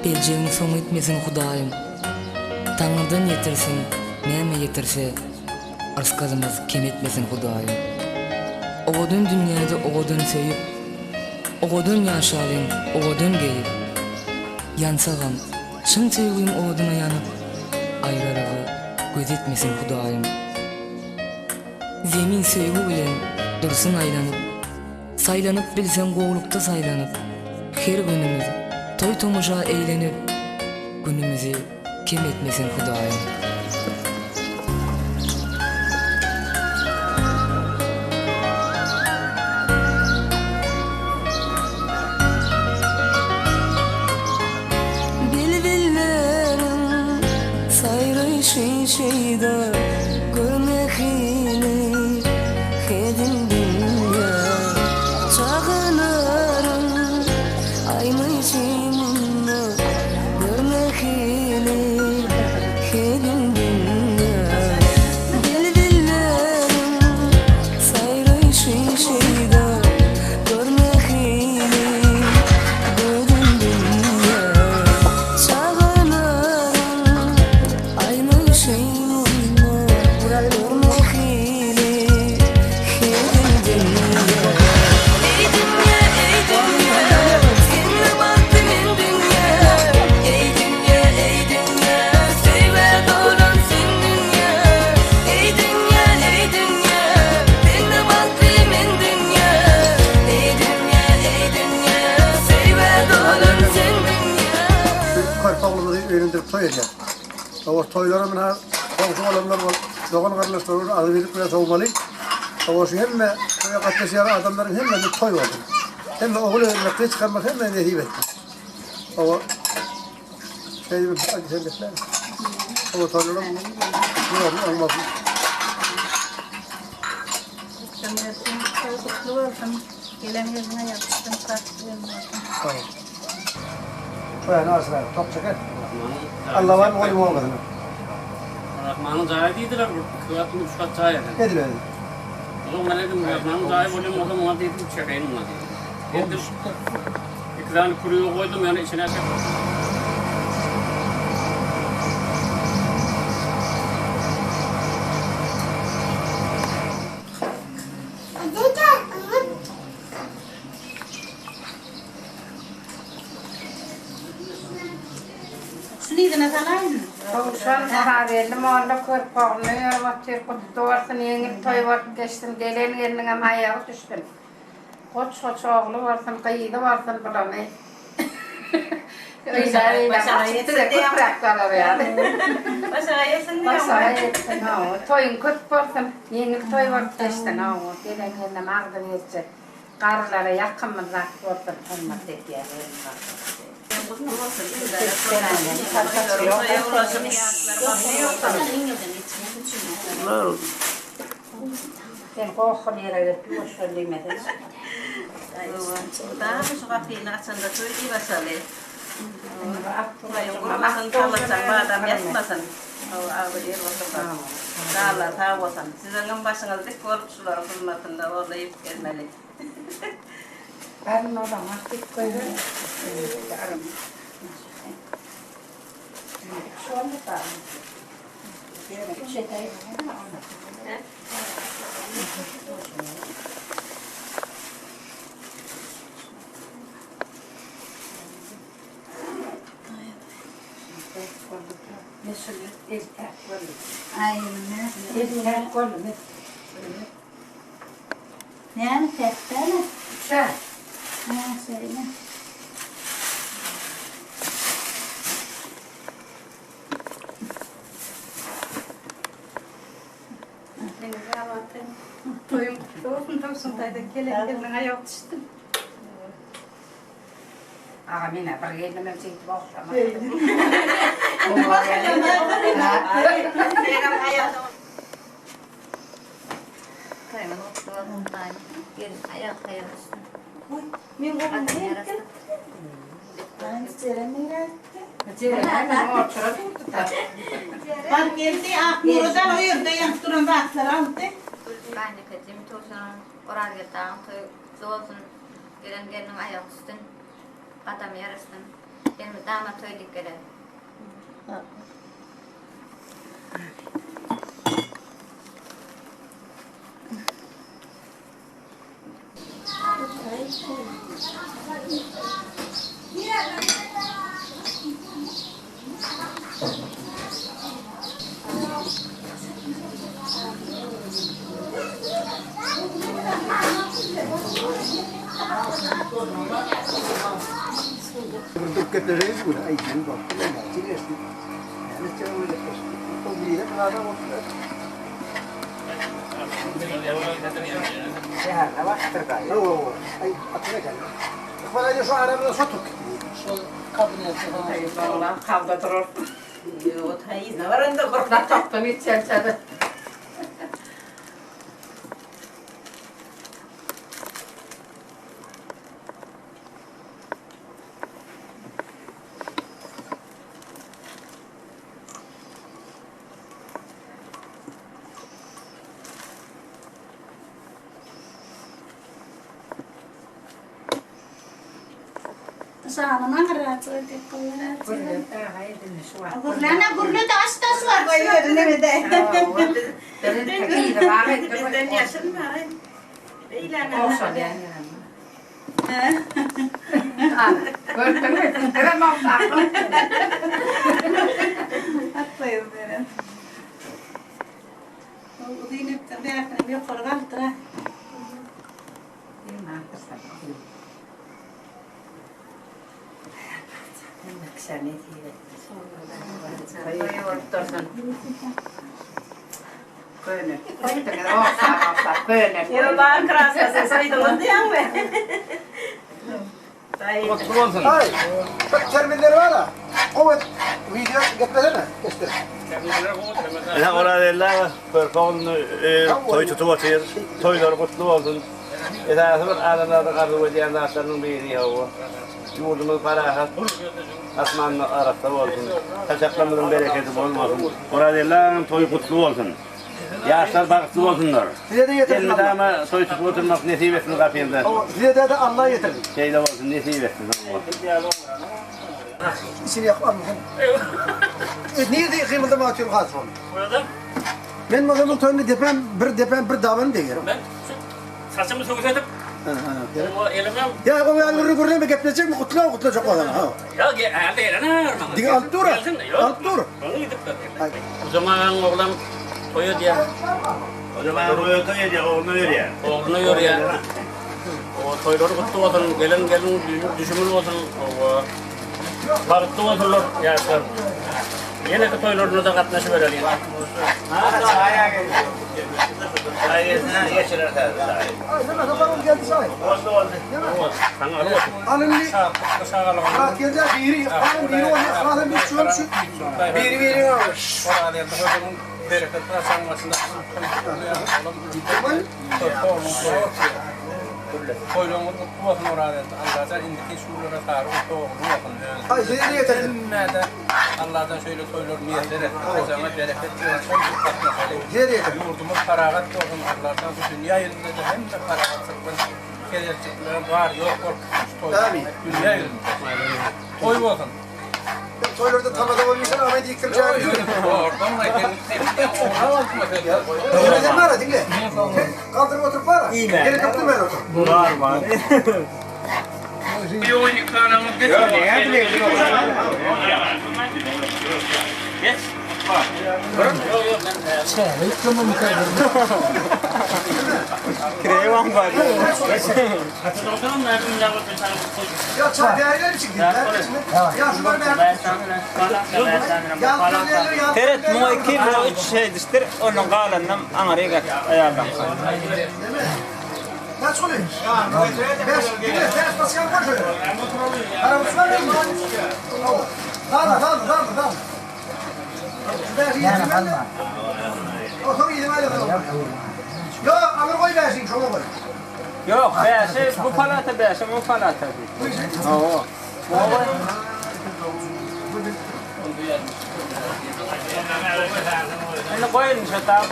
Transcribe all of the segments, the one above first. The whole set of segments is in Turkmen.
Berjegiň soň etmesin Hudaýym. Taňyrdan ýetirsin, näme ýetirse, Yrsgalymyz kem etmesin Hudaýym. Owadan dünýäde owadan söýüp, Owadan ýaşalyň, owadan geýip. Ýansagam, çyn söýgiň oduna ýanyp, Aýralyga göz etmesin Hudaýym. Zemin söýgi bilen dursun aýlanyp, Saýlanyp bilseň gowlukda saýlanyp, Her günümiz toý-tomaşa eýlenip, Günümizi kem etmesin Hudaýym. Bilbilleriň saýraýşy şeýda Gör nähili hezil dünýä. Çagalaryň aýnaýşy munda Gör nähili hezil dünýä. Bilbilleriň saýraýşy şeýda Gör nähili gözel dünýä. Çagalaryň aýnaýşy munda Gör nähili hezil dünýä. Eý dünýä, eý dünýä, sende bagtly men dünýä. Eý dünýä, eý dünýä, söýgä dolan sen dünýä. Eý dünýä, eý dünýä, sende bagtly men dünýä. Eý dünýä, eý dünýä, söýgä dolan sen dünýä. Şu körpe oglumyzy öýlendirip toý edýär. Hawa, toýlara munha goňşy bolanlar bolup, dogan-garyndaşlar bolup agzybirlik bilen sowmaly. Hawa, şu hemme toýa gatnaşýan adamlaryň hemmesi toý bolsun. Hemme ogul öýlenmek, gyz çykarmak hemmä nesip etsin. Hawa, şeýdibem hadi sen gepläýme. Hawa, toýlaram gutly bolsun, oňmasyn. Gutlan bersin, toý gutly bolsun. Gelen gelniňe ýapyşsyn, bagtly gelin bolsun. Sag bol. Toýany aşyraýyk, tok çeker. Alla bar goýuň obasyna. Rahmanyň jaýy diýdiler, bir iki gatmy, üç gat jaý eken. Edil özi. Ozaň men dedim, Rahmanyň jaýy bolýan bolsa muňa diýdim, çekeýin muňa diýdim. Geldim, iki sany kürügi goýdum, ýöne içine Şuny yzyna salaýynmy? Towşan Orazgeldi molla körpe ogluny görüp otyr, gutly bolsun, ýeňil toý bolup geçsin, gelen gelniňem aýagy düşsün. Goç-goç ogly bolsun, gyzy bolsun bulany. Öýläp-öýläp açyp bize köpräk galar ýaly. Başaga ýetsin diýýäňmi? Başaga ýetsin, hawa. Toýuň köp bolsun, ýeňil toý bolup geçsin, hawa. Gelen gelnem agzybirje. Garrylara ýakymly zat bolsun, hormat edýär Sen gohun ýere gelip ýuwaş bol diýmesene. Dagy şu gapyny açanda toý diýip açaly. Toýuň gurmasyn, talaçaň badam ýatmasyn. Agzybir bolsunlar. Janlary sag bolsun. Siziňem başyňyz dik bolup şularyň hyzmatynda bolup gezmeli. Garyn olaňak diýip goýber. Näme täkdämi? Şä. Hä, şeýle. Toýuň gutly bolsun, Towşan daýza gelen gelniň aýagy düşsün. Aga menä bir gelnimem şeýdip ogşamaz. Toýuňyz gutly bolsun daýym. Gelin aýak aýak üstüne. Men oglum gelipdir. Jeren nirä gitdi? Jeren otura durdy da. Baryp geldi, Aknuradan o ýerde ýanyp duran zatlary aldy. Gaýynekejim Towşanyň Orazgeldi agaň toýy gutly bolsun. Gelen gelniň aýagy üstün. Gadamy ýaraşsyn. Elmydama toý diýip geler. Bir durup gepleşeýin şu gün. Aý, sen bak. Näçe geçdi? Näçe geçdi? O biri adam oldu. Kalda durur. Yo, taýyna baranda bir Latakdan içerçedi. Gürlene gürle de aç taş var. Bizden yaşın var. Eýlenen. Gördün mü? Titrem oldu. Atlayız beni. Uzun ipten bärsini ýokary galdyr. Toý bolup dursun. Köne. Oksa oksa köne. Yo, bar kraskasy soýduňyz diýäňmi? Taý. Kutlu olsun. Ay, bak terminleri var ha. Kuvvet video getirene. Geçti. Ine Oraz körpe toý tutup otyr. Toýlary gutly bolsun. Esasy bir adamlarda arzuw edýän zatlarynyň biri hawa. Ýurdumyz parahat, asmanymyz arassa bolsun. Saçaklarymyzyň berekedi bol bolsun. Oraz toýy gutly bolsun. Ýaşlar bagtly bolsunlar. Size de getirsin Allah. Elmydama toý tutup oturmak nesip etsin gapyňda. Size de, de Allah getirsin. Şeýle bolsun nesip etsin. İçini yakıp almasın. E, niye de kıymıldım atıyorum hasıl onu? Burada Ben o zaman toyunda depem bir depem bir davanı değerim. ben saçımı söküp o elime Ya o yani gurur gurur geplecek mi? Kutla kutlayacak o adam. Ha. ya geldi elene Diňe alyp dur. Alyp dur. Onu gidip de. O zaman oğlan toyu diye O zaman toý toý edýär, ogluna berýär. oğlunu yoruyor. O toyları kutlu olsun, gelin gelin düşümün olsun. O bagtly bolsunlar ýaşlar. Ýene toýlaryna da gatnaşyp bereli. Aýesine geçirer täze. Ay sen adam geldi say. Oldu oldu. Sana alıp otur. Alın Rahat gelecek biri, alın biri onu, alın bir şu şu. Biri biri alır. Ay size de getirdim. Allah'tan şöyle toylar niyetler et. Sana bereket olsun. Size de getirdim. Yurdumuz paragat olsun Allah'tan bu dünya yüzünde de hem de paragatçılıklar, kelerçilikler var yok olup toy. Amin. Dünya yüzünde. Toy olsun. Toylarda tamada olmuşsan Ahmet yıktıracağım. Oradan da Dinle var dinle. Kaldırıp oturup var. Gerek yoktu ben otur. Geç. Ya çay değerler çıktı. Ya şunlar ben. Ya Seret muňa 2 muňa 3 şey dişdir, onuň galanynam aňary aýarlan. Kaç oluyor? Beş, dinle, beş baskan koy şöyle. Arabası var mı? Tamam, tamam, tamam, tamam. Beş yedim ben de. O sonra yedim öyle tamam. Yok, alır koy beşin, şuna koy. Ýok, 5 bu palata 5, bu palata. Oo. Indi goýun şu tap.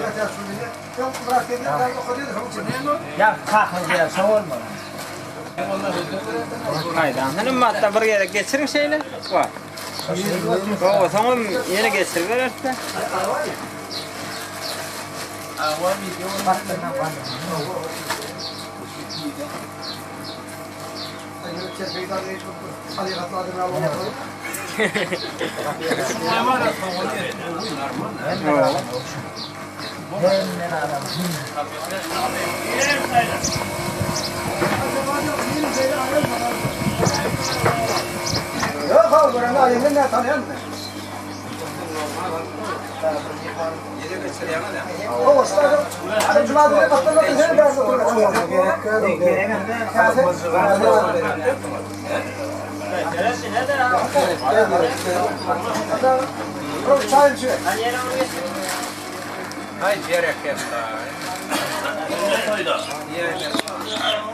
Ya, ya, şunu dinle. Yok, bırak dedi, ben o kadar da Ya kakıl diýär, şo bolmaly. Haýdan hanym hatda bir gezek geçiriň şeýle. Wah. Gowy, soňam ýene geçiribereris-de.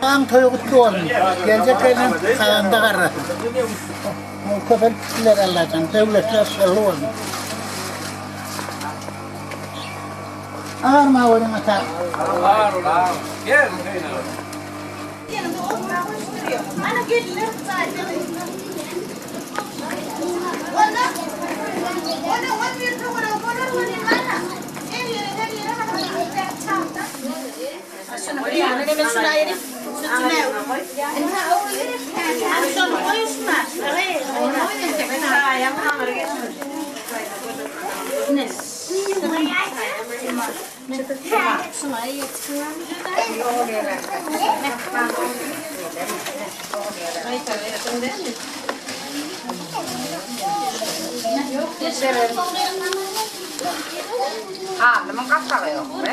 Aň toýy gutly bolsun. Geljek gelin saganda garrasyn. Köpelip gitsinler Allajan. Döwletli ysgynly bolsun. Agarma görüň ata. Gel Hüseyin aga. Alnymyň gapagy ýokmy?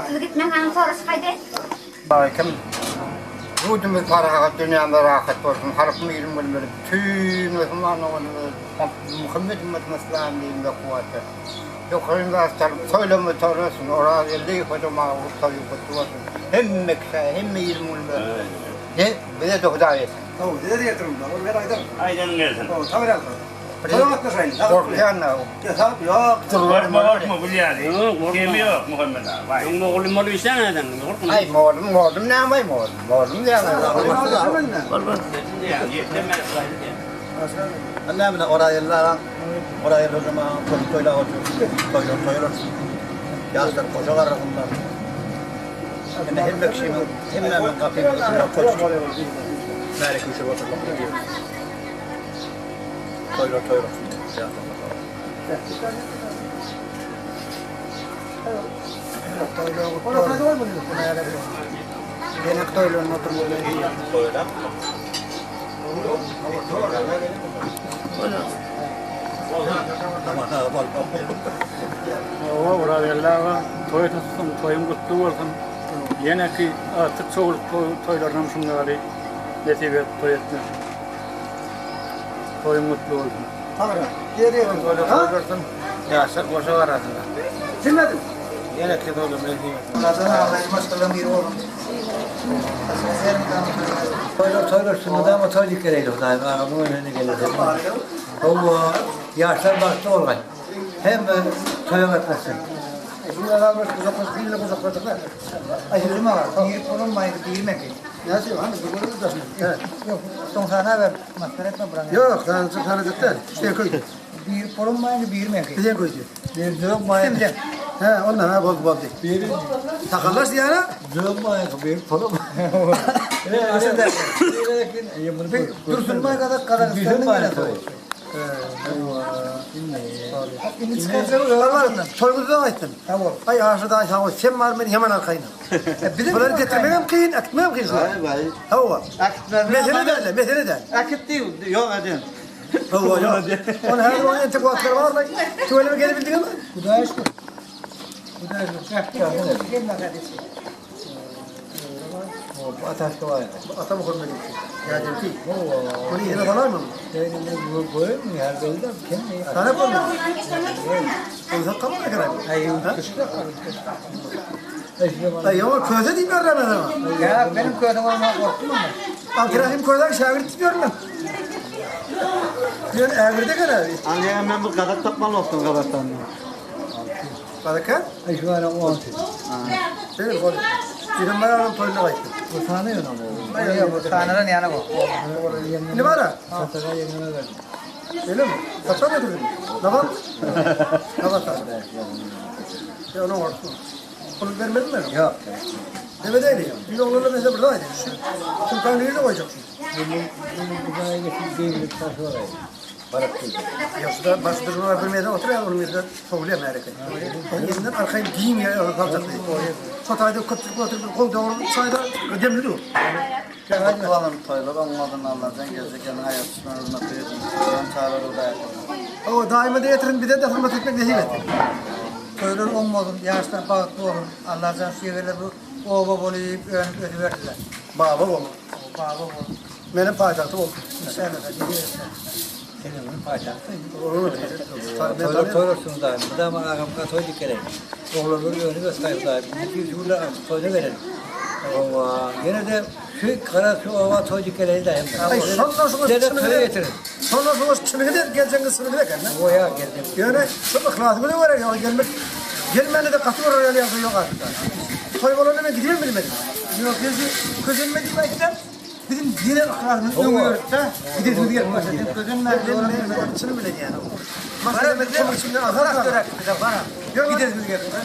Siz gitmäň hanyň soraşyp gaýdaýyn. Aleýkum. Ýurdumyz parahat, dünýämiz rahat bolsun. Halkym ilim günümiz bütin musulman doganymyz Muhammet ümmetine yslam dininde kuwwatly. Ýokaryn zat alyp toýlama toýlasyn. Oraz Geldiýew hojam aga toýy gutly bolsun. Hemme kişä, hemme ilim günümize. Ne bize-de Hudaý etsin. Hawa, size-de ýetirin. Ol men aýdaryn. Aýdanyň gelsin. Hawa, tabyr alsa. Toýa gatnaşaýyn. Gorkýan-da. Ýok. Gorkma, gorkma, gül ýaly. Kemi ýok, Muhammet aga. Waý. Öň mugallym bolup işlän adam. Gorkma. Aý, mugallym, mugallym näme-aý, mugallym? Mugallym diýýäň. Bol, bol. Näme Oraýelli agaň, Oraýelli hojam agaň toýuny toýlap otyr. Toýlary toý bolsun. Ýaşlar goşa garrasynlar. Indi hemme kişiniň, hemmämiziň gapymyz şunda toý tutup, märeke üşüp oturmak diýip. Toýlar toý bolsun. Ýaşlar goşa Genek toýlaryny oturmaly. Toýlap. Hawa, Orazgeldi aga, toý tutsun, toýuň gutly bolsun. Ýeneki artyk çowluk toýlarynam şuň ýaly nesip edip toý etmek. Toýuň gutly bolsun. Ýaşlar goşa garasynlar. Ýeneki toýlar nesip etsin. Toýlar toý bolsun, mydama toý diýip geleýli Hudaýym agamyň öňüne gelese. Hawa, ýaşlar bagtly bolgaý. Hemme toýa gatnaşsyn. Ýok, sanyjy sanyjak däl. Sen köýdi. Birip bolunmaýandy biri meňki. Bizden köýdi. Bir döwmaýan. Kimden? He, ondan ha boldy boldy. Biri Sakallaş diýýär-ä. Döwmaýan bir pulum. Dursunbaý gazak Gazagystanyň gelen. Indi çykarjak öýe Toýumyzda aýtdym. Aý Aşyr daýy sag bol, sen bar men ýaman arkaýynam. Bulary getirmegem kyn, äkitmegem kyn şulary. Baý baý. Hawa. Äkitmez. Mesele däl, mesele däl. Äkit diý, ýok edin. Hawa, ýok. Ony häzir onuň entek wagtlary bar-la. Tüweleme gelebildiňizmi? Hudaýa şükür. Hudaýa şükür. Äkitýär. Bu ataşka bar. Bu ata Muhammediňki. Dädemki. Muny ýere salarmyň? Goýun ýer belli kim? Sana boldy. Onsa kabul eken abi. Ay ýa köze diýip berler sana. Ya benim közüm olmaz korktum ama. Abdurrahim köze şagirt diýip berler. Diýen ägirde gel abi. Anlayan men bu gazak tapmaly bolsun gazakdan. Baraka? Ay şu ara 10. Şeýle bol. Diýen baýram toýuna gaýtdy. Bu sany ýöne Bu sanydan ýana bu. Ne bar? Sataga ýeňňeme berdim. Öyle mi? Satsa mı dedin? Nabat? Nabat. Ya onu olsun. Bunu vermedin mi? Yok. Deme değil ya. Bir oğlanla mesela buradaydı. Sultan de koyacaksın. Bunu bunu buraya getirip değil taşı oraya. Barak değil. Ya şurada baş durumlar bilmeden oturuyor, onun yerinde soğuluyor mereke. Onun yerinden arkayı giyim ya kalacak. Satayda köpçülük oturup kol doğru sayda ödemli dur. Kutlu olun toylar, onlardan Allah'tan gelecek yani hayat tutma hürmet edin. Ben çağırır da O daima da getirin bize de hürmet etmek nasip et. Toýlar olmadym, ýaşlar bagtly bolun. Allahjan şu ýerler bu oba bolup önüp ötüberdiler. Baba ol. Baba bol. Benim payitahtım ol. İnşallah gidiyoruz. Senin bunun payitahtı. Olur. Toylar toylarsın daim. Bir daha bana ağam toy dikelim. Oğlanları önü göstereyim daim. Bir cümle artık toyda verelim. Ova. Yine de şu kara şu ova toy dikelim daim. Ay sondan sonra Size de toyu getirin. Sondan sonra çınıgı der, geleceğiniz sınıgı der. O ya geldim. Yani şu ıhlasını da var ya gelmek. Gelmene de katı var öyle yazı yok artık. Toy olanı ben gidiyor bilmedim. Yok gözü közenmedi belki de bizim yine ıhlasımız dönüyor da gidesimiz gelmez. Közenmedi. Çını bile yani. Masada ben çamur içinden azar azar. Gidesimiz gelmez.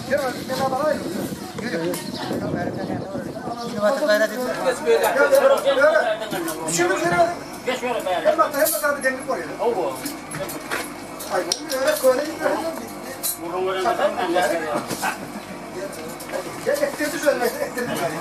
Şunu şöyle Geç şöyle be. Hem hatta hem hatta bir demlik var ya. Ay bu öyle koyayım. Ya ektirdi şöyle, ektirdi şöyle.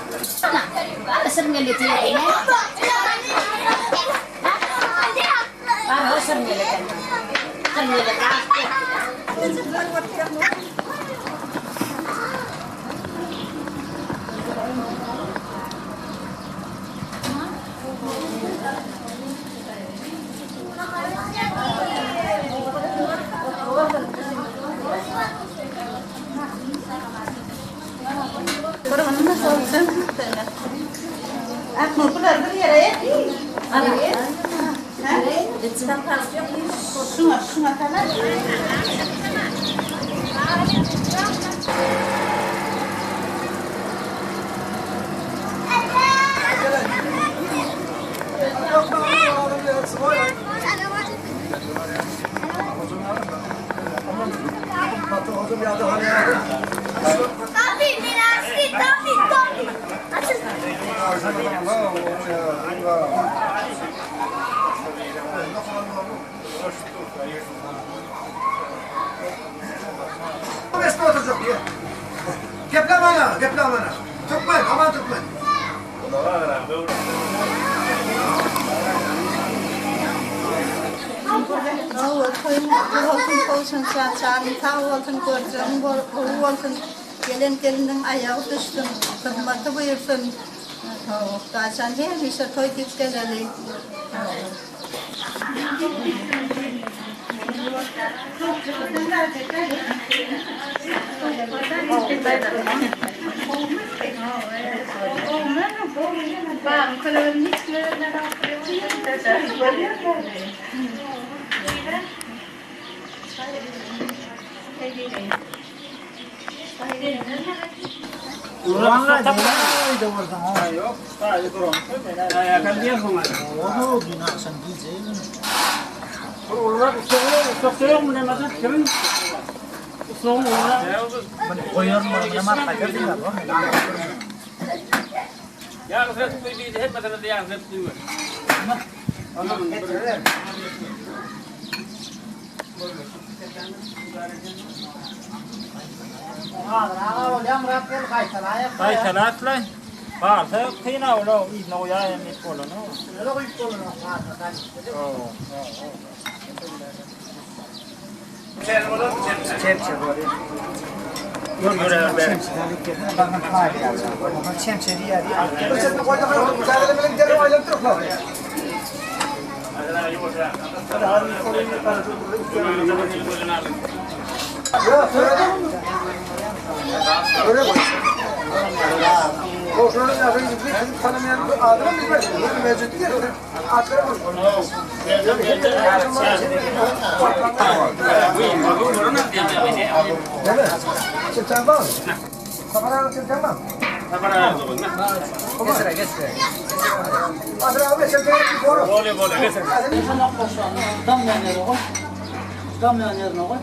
Akma bular bir yere. Şuna şuna kadar. Resmi oturacak diye. Geple bana, geple bana. Türkmen, aman Türkmen. Olsun olsun çarçarın sağ olsun göreceğim bol olsun. Gelen gelinin ayağı düşsün, hizmeti buyursun. Kaçan hemişe toy git geleli. Gaýtalatlaý. Galsa kyn awla yzyna goýaýam diýip bolanok. Üstüne-de guýup bolanok. Çemçe bolýar. Ýör ýör ber. Çemçe diýýär. Bir çetini goýda goý. Bilen derrew aýlanyp duruklar. Damlaýan ýerine goý. Damlaýan ýerine goý.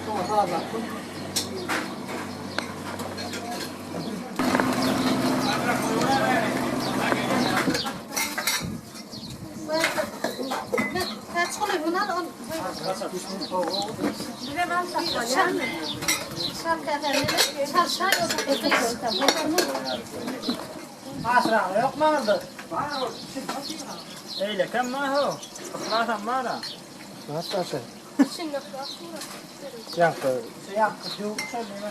Soňra sazlap goý. Hatyraň ýokmy aňyrda? Eýlekem bar-how. Yhlasam bar-a. Ýaňky. Ýaňky döwük şol neme?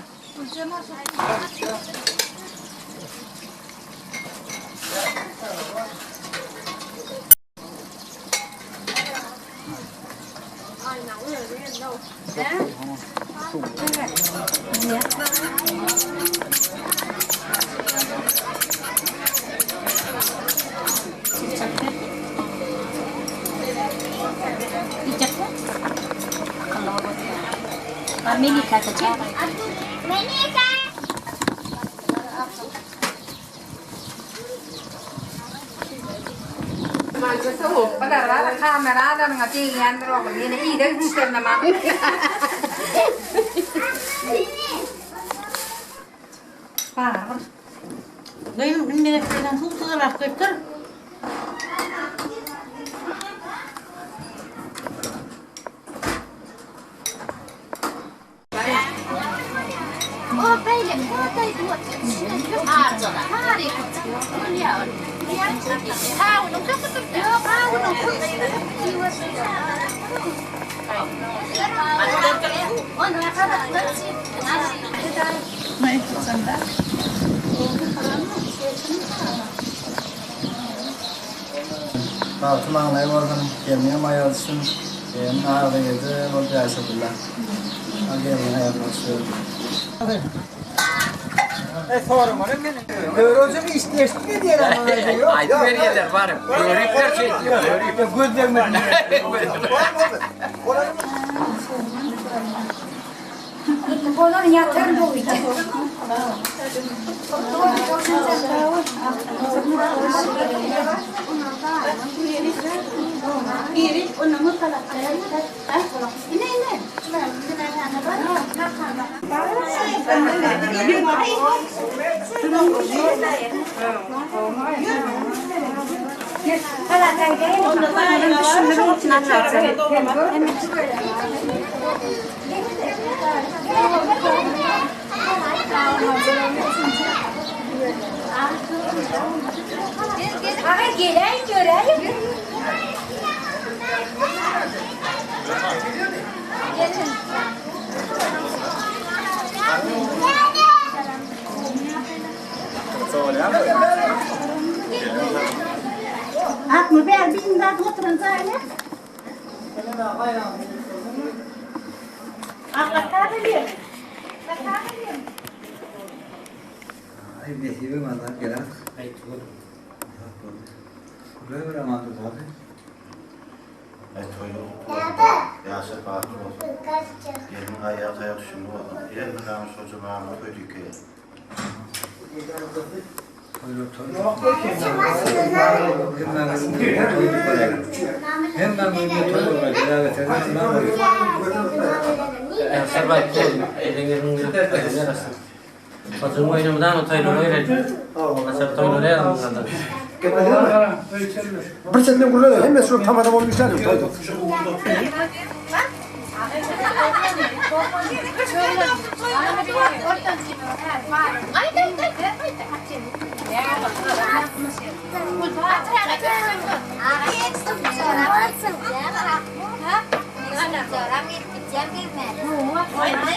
Kameralaryňa degýändir oglum. Ýene ideg dişlerine mak. Bar. Gyzym bilmezekden suw syzalap getir. Bagty maňlaýy bolsun, gelniňem aýagy düşsün, gelin agzy gije bolup ýaşasynlar. Al gelniň aýagyna düşüber. Öwrenjek iş deşdi diýer ama ýok. Aýdyp berýärler baryp. Göripler şeýdip, görip. Göz degmesin. Olar ýatar bu gije. Aga geläýin göräýin. Atma ber bin zat oturan jaýyna. Ay nesibe mazar gelen. Ay tugul. Güle bir aman durdy. Ay toýuň gutly bolsun. Ýaşa bagtly bolsun. Gelniň aýagy taýak düşümli bolsun. Her bir gamyş hoja bagryna toý düýkeýär. Ýaşa bagtly bolsun. Eliň eliň ýarasyn. Hojaň oýnamydan toýlara gerek. Açar toýlara ýarasyn. Bir çetinden gürledi. Hemmesi şu tamada bolup işler yok. Toýda.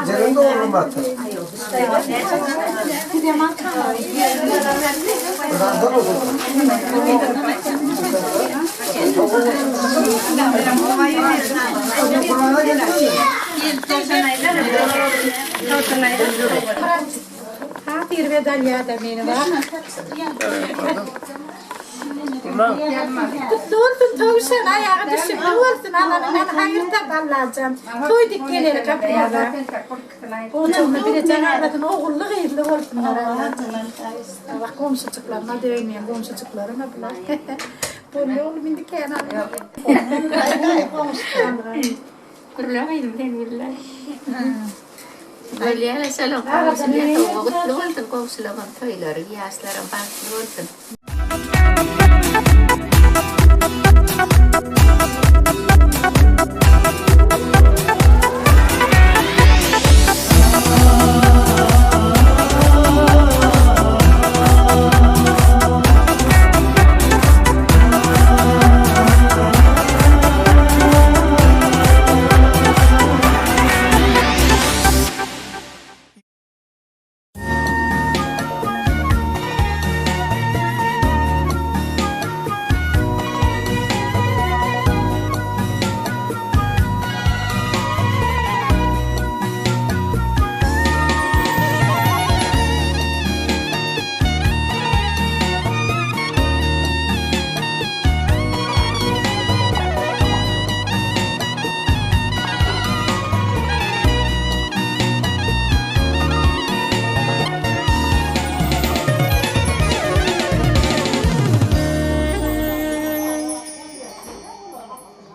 Ceren de oğlum battı. Ha bir bedalya da meni var. Kutlu olsun tavşan ayağı düşüklü olsun alanından hayır tap Allah'cam. Toyduk geleli kapıya da. Onun bir canavatın oğullu gıyırlı olsun. Allah komşucuklarına dövmeyen komşucuklarına bular. Bolly oğlum indi kenar. Gürle sen gürle. Bolýar şolam gutly bolsun goňşularyň toýlary, ýaşlaryň bagtly bolsun.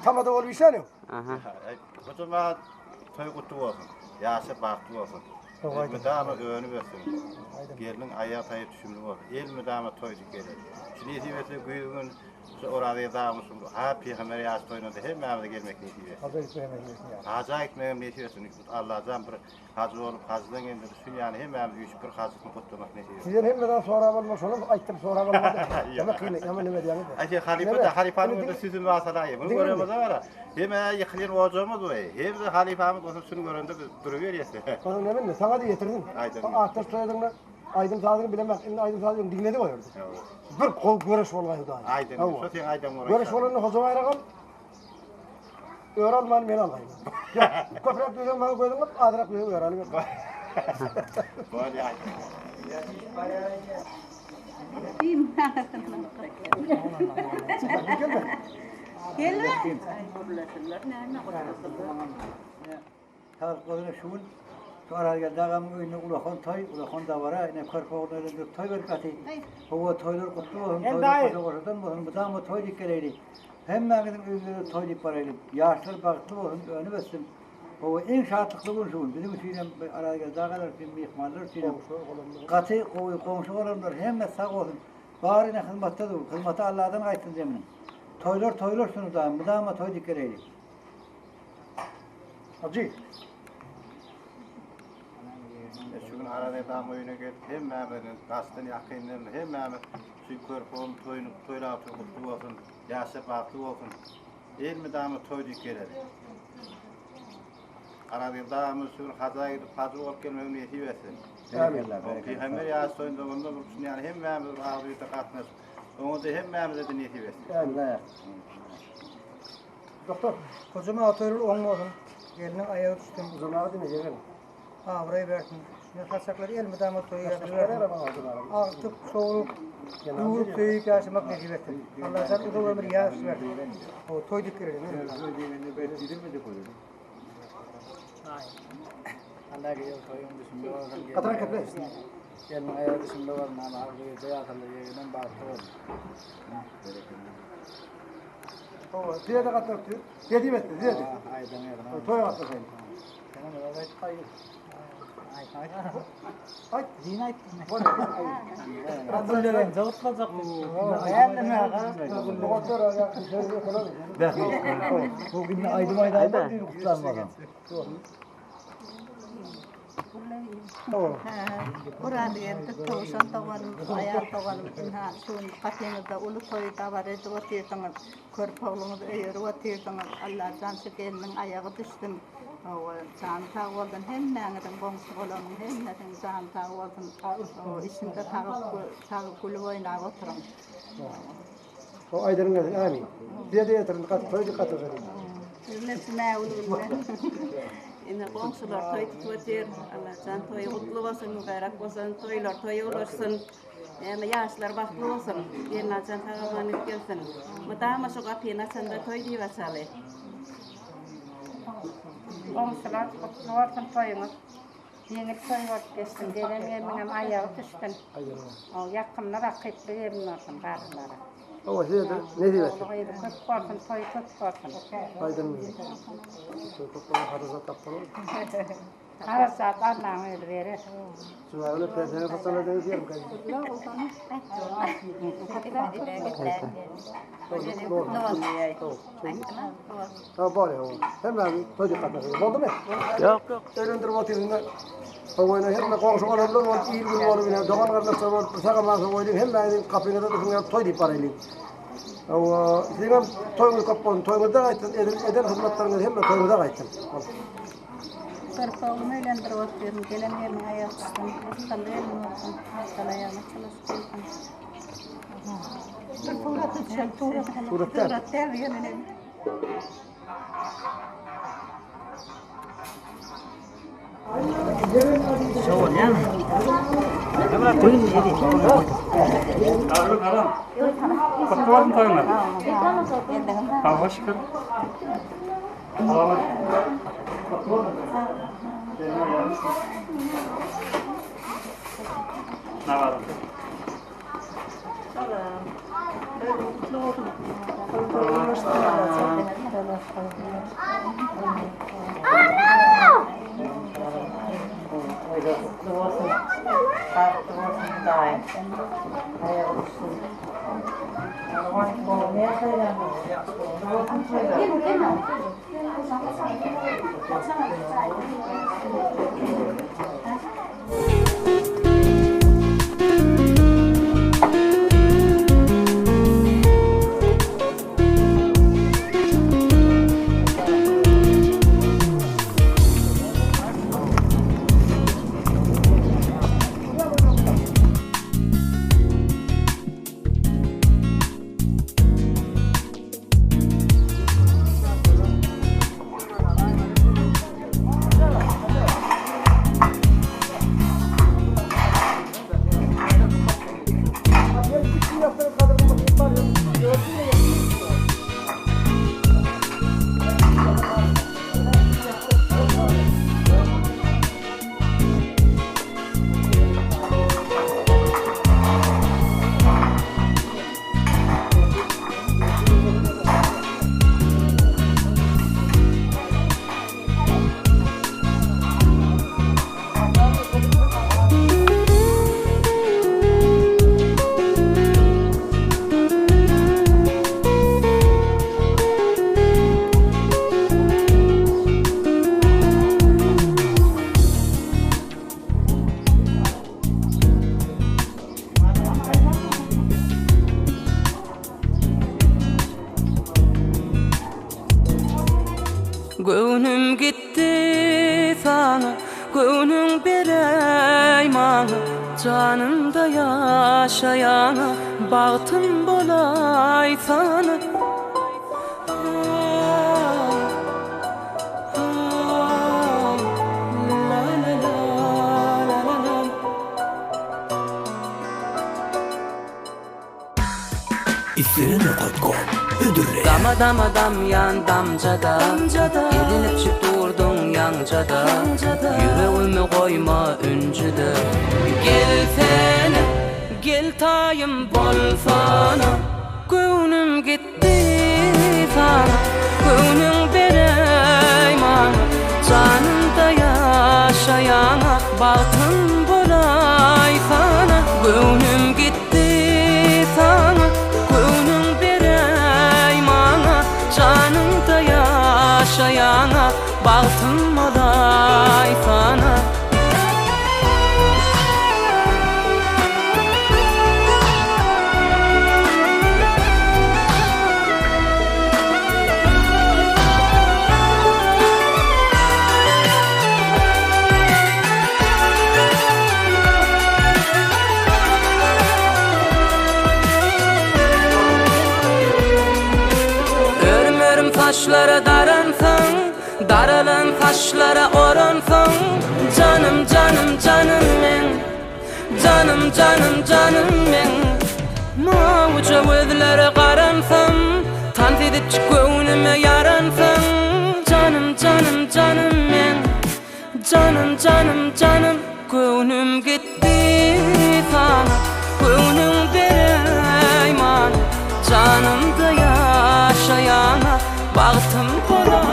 Tamada bolup işler yok. Hocam toý gutly bolsun. Ýaşy bagtly bolsun. Elmydama önüp ötsün. Geliniň aýagy taýyp düşümli bolsun. Elmydama toýdy geler. Şu nesip etse güýz gün şu Orazy dagymyz ha peygamber ýaş toýuna da hemmämize gelmek nesip etsin. Haja gitmek nesip etsin. Haja gitmek nesip etsin. Allahjan bir hajy bolup hajdan geldi. Şu ýany hemmämiz üýşüp bir hajyny kutlamak nesip etsin. Sizden hemmeden sorap alma, şonu aýtdym sorap alma. Ýa kyn, ýa neme diýýäňiz. Ay halifa da halifanyň önünde süzüm basalaýy. Bunu göremez ara. Hem ýykylan hocamyz we hem de halifamyz bolsa şunu görende biz duruberýäs. Onuň neme ne sana da ýetirdim. Aýdym. Atlar soýadyňda aýdym sazyny bilemez. Indi aýdym sazyny diňledi o ýerde. Bir kol göreş bolgaý Hudaý. Aýdym. Şo sen aýdym görüş. Göreş bolanda hoca baýragam Ör alman men algaýyn. Ýok, köpräk diýseň maňa gözüň gyp, azrak diýseň ör alyber. Bolýar. Saglyk bolsun şu gün şu Arazgeldi agamyň öýünde ulakan toý, ulakan dabara, ine körpe ogluny öýlendirip toý berip ýaty. Howa toýlar gutly bolsun, toýlar goşa goşadan bolsun, mydama toý diýip geleýli. Hemmäňiziň öýüňize toý diýip baraýly. Ýaşlar bagtly bolsun, önüp ötsün. Howa iň şatlykly gün şu gün. Biziň üçin hem, Arazgeldi agalar üçin, myhmanlar üçin hem gaty gowy, goňşy bolanlar hemme sag bolsun. Bary ine hyzmatda dur. Hyzmaty Alladan gaýtsyn zeminiň. Toýlar toýlar şuny da, mydama toý diýip geleýli. Hajy. Şu gün Arazgeldi agaň öýüne gelip hemmämiziň daşdan ýakyndan hemmämiz şu körpe oglum toýuny toýlap otyr gutly bolsun, ýaşa bagtly bolsun. Elmydama toý diýip geleli. Arazgeldi agamyz şu gün haja gidip hajy bolup gelmegi nesip etsin. Amin. Peygamber ýaş toýunda onda bir şuny ýaly hemmämiz bir agzybirlikde gatnaşyp, oňa da hemmämize de nesip etsin. Amin. Doktor. Hocam toýlar oň bolsun. Geliniň aýagy düşsün. Hocam agy diňe ýegen. Abraý bersin. Şunda saçaklary elmydama toýa ýazylybersin. Agtyk, çowluk, ýüwrüp söýüp ýaşamak nesip etsin. Allajan uzak ömür ýaş bersin. Ho, toý dik gelelim. Allah giýew toýuň düşümli bolsun. Gatyran keple. Gelniň aýagy düşümli bolsun. Allah agzy ýaşaly, ýegenem bagtly bolsun. Hawa, size-de gatnaşyp, nesip etsin, size-de. Aýdan ýerine. Toýa gatnaşaýyn. Senem öz aýdyp gaýyp. Aýt. Din aýt. Bu gün aýdym aýdaýma diýip gutlanmasaň. Oraz geldi, towşan doganym, aýal doganym, ynha, şu gün gapyňyzda uly toý dabara edip otyrsyňyz. Körpe ogluňyzy öýerip otyrsyňyz. Allajan şu gelniň aýagy düşsün. Hawa, jany sag bolsun hemmäňiziň goňşy-golamyň hemmesiniň jany sag bolsun. Hawa, içinde sagyp, sag gülüp oýnap oturyň. O aýdanyň gelsin, amin. Bize-de ýetirin, gaty toý dykgat edeliň. Hürmetli Mäwül gülme. Ine goňşular toý tutup otyr. Allajan toýy gutly bolsun, mübärek bolsun, toýlar toýa ulaşsyn. Näme ýaşlar bagtly bolsun. Gelnajan sag aman gidip gelsin. Mydama şu gapyny açanda toý diýip açaly. Goňşular gutly bolsun toýuňyz. Ýeňil toý bolup geçsin. Gelen gelniňem aýagy düşsün. Ýakymly rakyply gelin bolsun garrylara. Hawa size-de nesip etsin. Ogly gyzy köp bolsun, toýy köp bolsun. Aýdyň. Toý köp bolan harajat tapmaly. Harajat Allaň özi berer. Şuňa pensiýaňy satsalar deňiz ýerim kaýdy. Ha bar ya. Hemen toý dikkat Boldumy? Ýok, ýok. Öýlendirip otyryn. Goýna hemme goňşy golamlar bolup, il gün bolup, ine dogan gardaşlar bolup, bir sag aman goýlyň, hemmäňiziň gapyňyza dursun ýaly toý diýip baraýlyň. Hawa, siziňem toýuňyz köp bolsun, toýuňyzda gaýtsyn, eden, eden hyzmatlaryňyz hemme toýuňyza gaýtsyn. Körpe oglumy öýlendirip otyryn, gelen gelniň aýagy düşsün, rysgally gelin bolsun, maşgala aýagyna çalasy bolsun. Bir surata düşelim, surat. Surat däl. Surat däl, ýöne. Kutlu bolsun toýuňyz. Allaha şükür. Kutlu bolsun. Nawadan. Göwnüm gitdi saňa, göwnüň beräý maňa, Janymda ýaşaýana bagtym bolaýsana. Islenen nokat kom hödürleýär. Dama dama damýan damjada Ezinipjik durduň ýaňjada Ýüregimi goýma ünjüde Gelsene gel taýym bolsana Göwnüm gitdi sana Göwnüň beräý maňa Janymda ýaşaýaňa Bagtym bolaýsana Göwnüm gitdi saňa Göwnüň beräý maňa Janyňda ýaşaýaňa Bagtym bolaýsana. Örüm-örüm saçlara daransyň, Daralan saçlara oransyň, Janym, janym, janym meň, Janym, janym, janym meň. Mawuja gözlere garansam, Tans edipjik göwnüme ýaransyň, Janym, janym, janym meň. Janym janym janym göwnüm gitdi saňa Göwnüň beräý maňa Janymda ýaşaýaňa Bagtym bolar.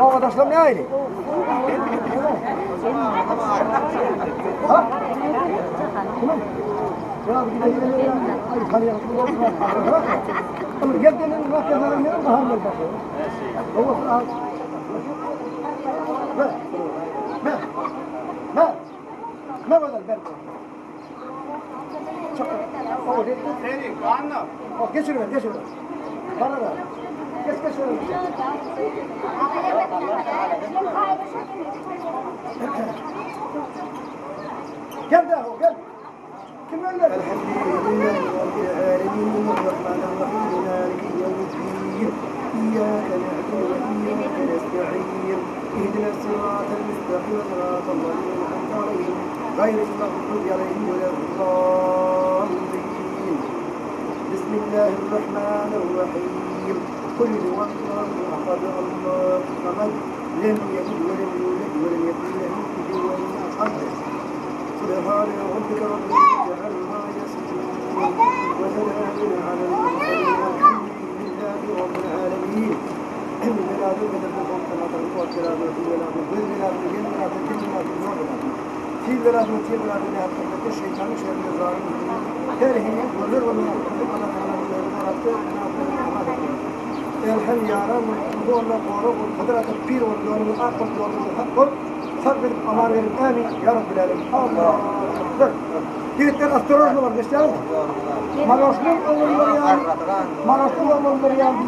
Obadaşlar nähili? Ha? Geçiriver, geçiriver. Bana da. Geç, geç. Gel de, gel. Kim öyle? Elhamdülillahi Rabbil alemin. Errahmanirrahim. Maliki yevmiddin. İyyâke na'budu ve iyyâke nesta'in. İhdina s-sıratal müstakîm. Sıratal lezîne en'amte aleyhim. Gayril mağdubi aleyhim ve le'd-dâllîn. Bismillahirrahmanirrahim. Kul huwallahu ahad Allahu samad. Lem yelid ve lem yulad ve lem yekun lehu kufuven ahad. Subhane rabbike rabbil izzeti amma yasifun. Ve selamun alel murselin. Velhamdülillahi rabbil alemin. Elhem ýaran bolup, bu onda gorag bolup, Hydyr ata pir bolup, ýolumyzy ak bolup, ýolumyzy hak bolup, sag edip, aman berip, ämin, ýa Rabbil älemin. Allahu Ekber. Ýigitler ostorojno bolup geçýäňizmi? Maraşly oglanlar ýaly, Maraşly oglanlar ýaly.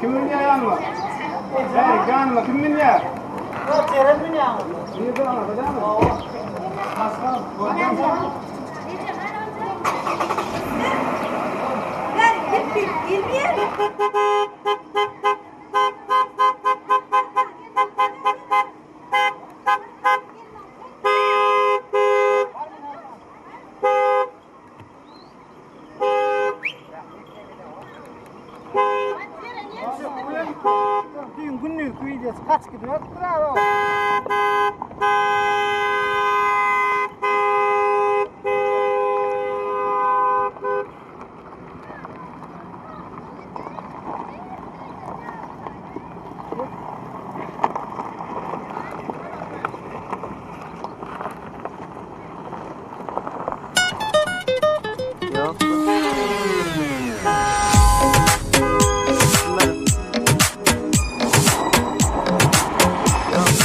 Kim münýär ýanyma? Hey, ýanyma kim münýär? Jeren münýär. Nirde arabada mı? Aslan, Düýn günlük wideosy kaç gidiyor? Bravo.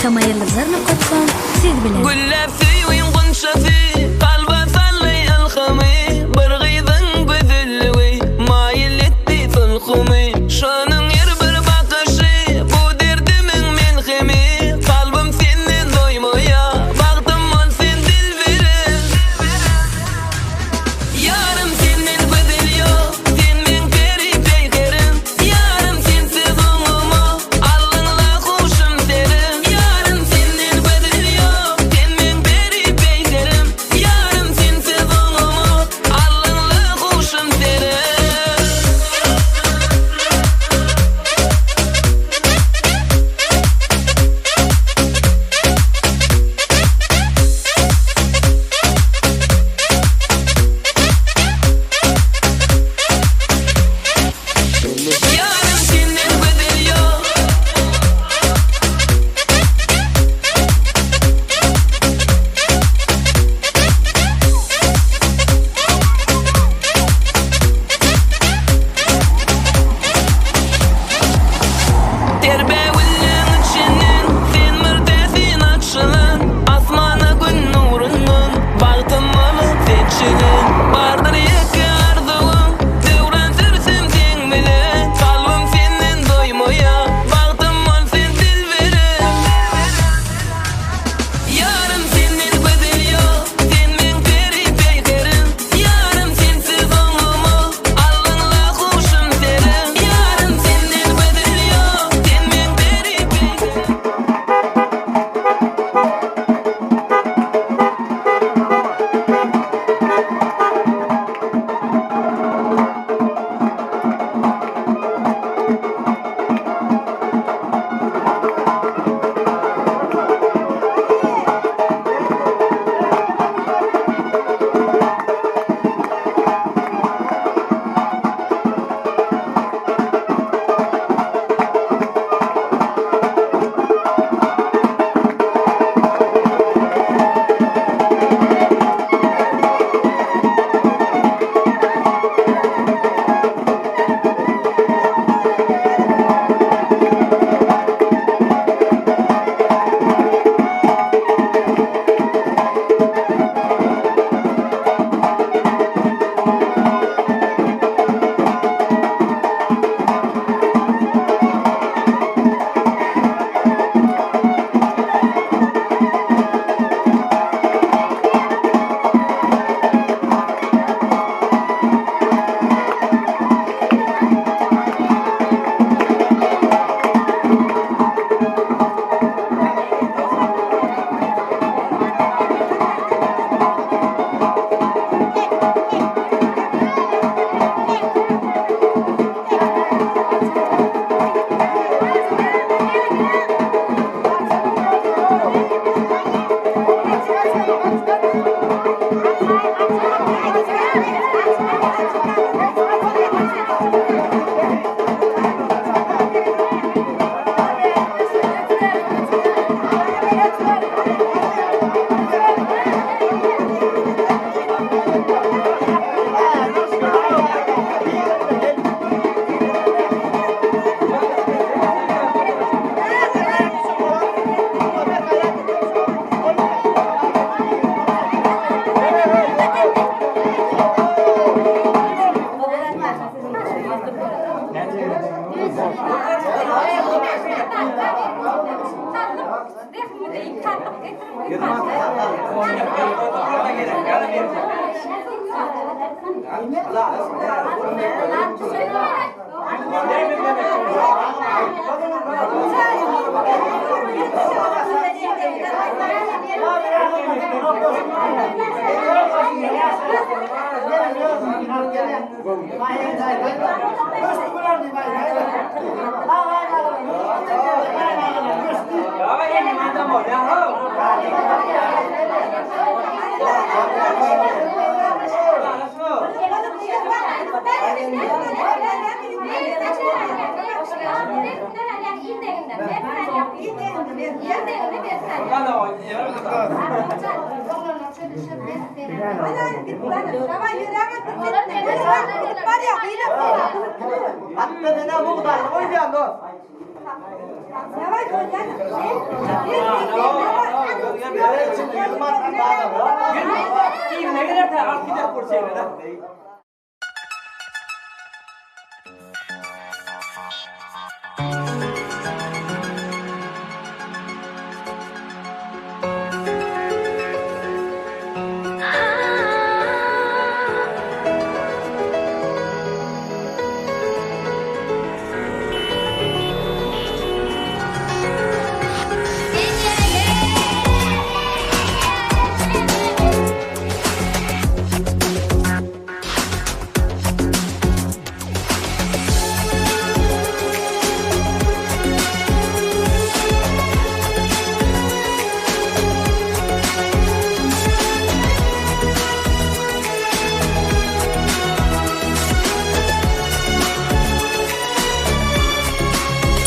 Tamaýyldyzlar.com siz bilen. Güllär söýgiň gunçasy, Kalba saldy ylhamy, Bir gyzyň gözelligi, Maýyl etdi sulhumy. Şonuň her bir bakyşy, Bu derdimiň melhemi, Kalbym senden doýmaýar, Bagtym bol sen dilberim. Ýarym senden gözel ýok, Sen meň peri peýkerim. Ýarym sensiz oňamok, Aldyňla huşum serim. Ýarym senden gözel ýok, Sen meň peri peýkerim.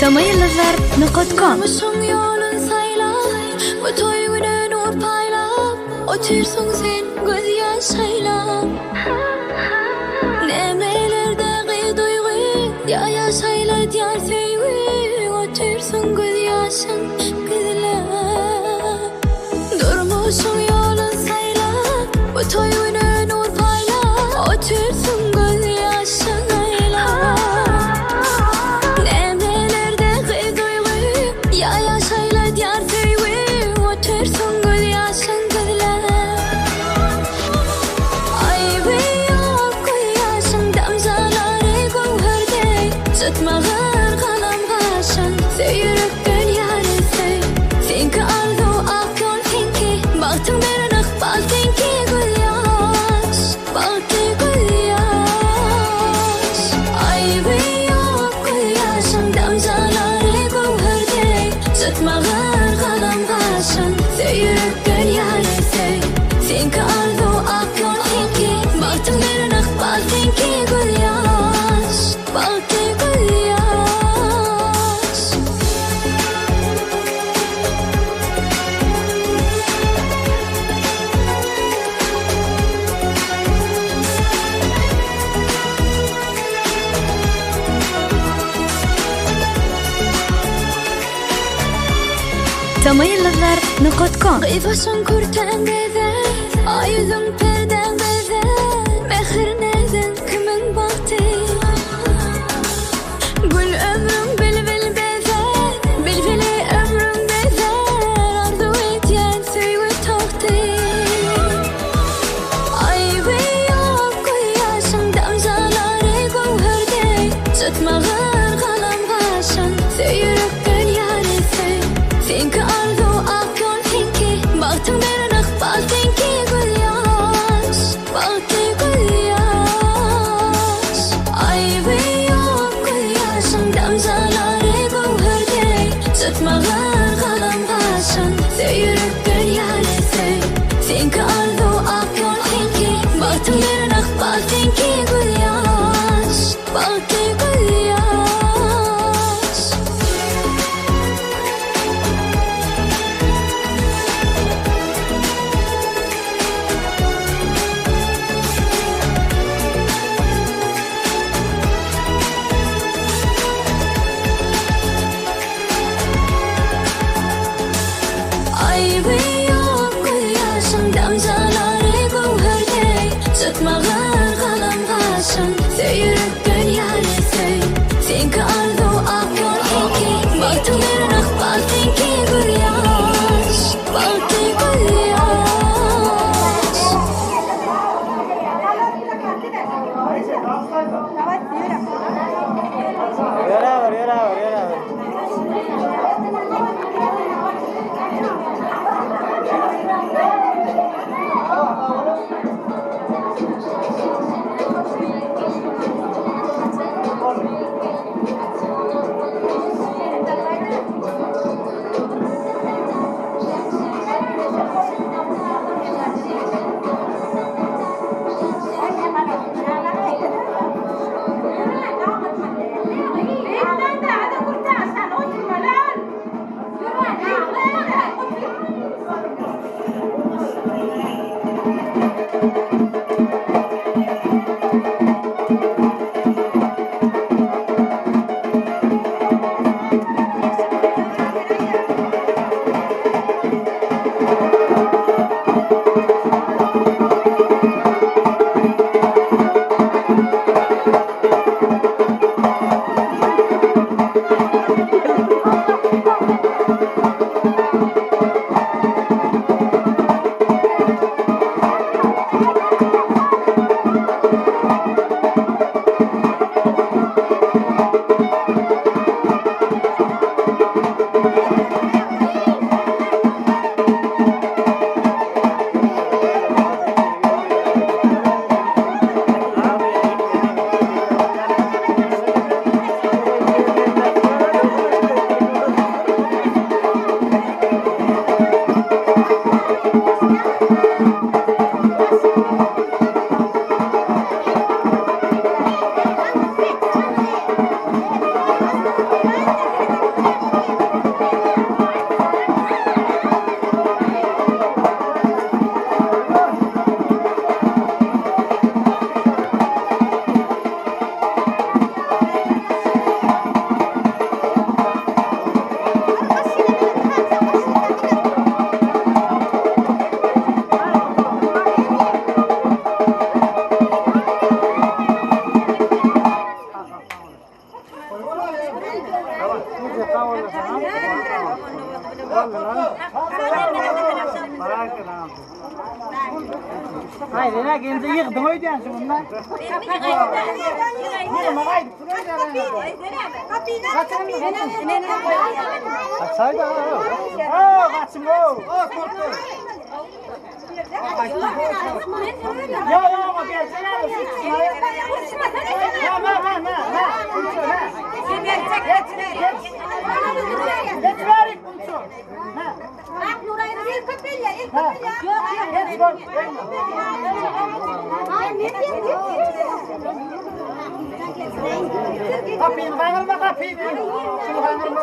Tamaýyldyzlar.com Durmuşyň ýolun saýlap, bu toý güne nur paýlap, Otyrsyň sen göz ýaş aýlap. Nämelerde gyz duýgy, ýa ýaş aýladýar söýgi, Otyrsyň göz ýaşyň gizläp. Durmuşyň ýolun saýlap, bu toý güne nur paýlap, Otyrsyň göz ýaşyň aýlap. Nämelerde gyz duýgy, ýa ýaş aýladýar söýgi, Otyrsyň göz ýaşyň gizläp. Aýby ýok göz ýaşyň damjalary göwher deý, Çytmagyr galam gaşyň, söý ýürekden ýary söý. Seňki arzuw ak ýol seňki, bagtyň beren ykbal seňki göz ýaş, bagtly göz ýaş. Aýby ýok göz ýaşyň damjalary göwher deý, Çytmagyr galam gaşyň, söý ýürekden ýary söý. Seňki arzuw ak ýol seňki, bagtyň beren ykbal seňki göz ýaş, bagtly göz ýaş. Tamaýyldyzlar.com Gyz başyň kürtäň bezär, Aý ýüzüň perdäň bezär, Mähir näziň kimiň bagty? Gül ömrüň bilbil bezär, Bilbili ömrüň bezär, Arzuw edýän söýgi tagty. Aýby ýok göz ýaşyň damjalary göwher deý, Çytmagyr galam gaşyň, söý ýürekden ýary söý. Seňki arzuw ak ýol seňki, bagtyň beren ykbal seňki göz ýaş. Haýryna gelince ýygdyň öýdýän şu bunda. Ýygyma gaýdyp dur öýdýän. Açaýda. Ha, gaçyň o. Yo yo, ma gelsene. Ha, ha, ha, ha, ha. Geç, geç. Geç verik bunçu. Ha. Geç bak. Kapıyı kayırma kapıyı. Şunu kayırma.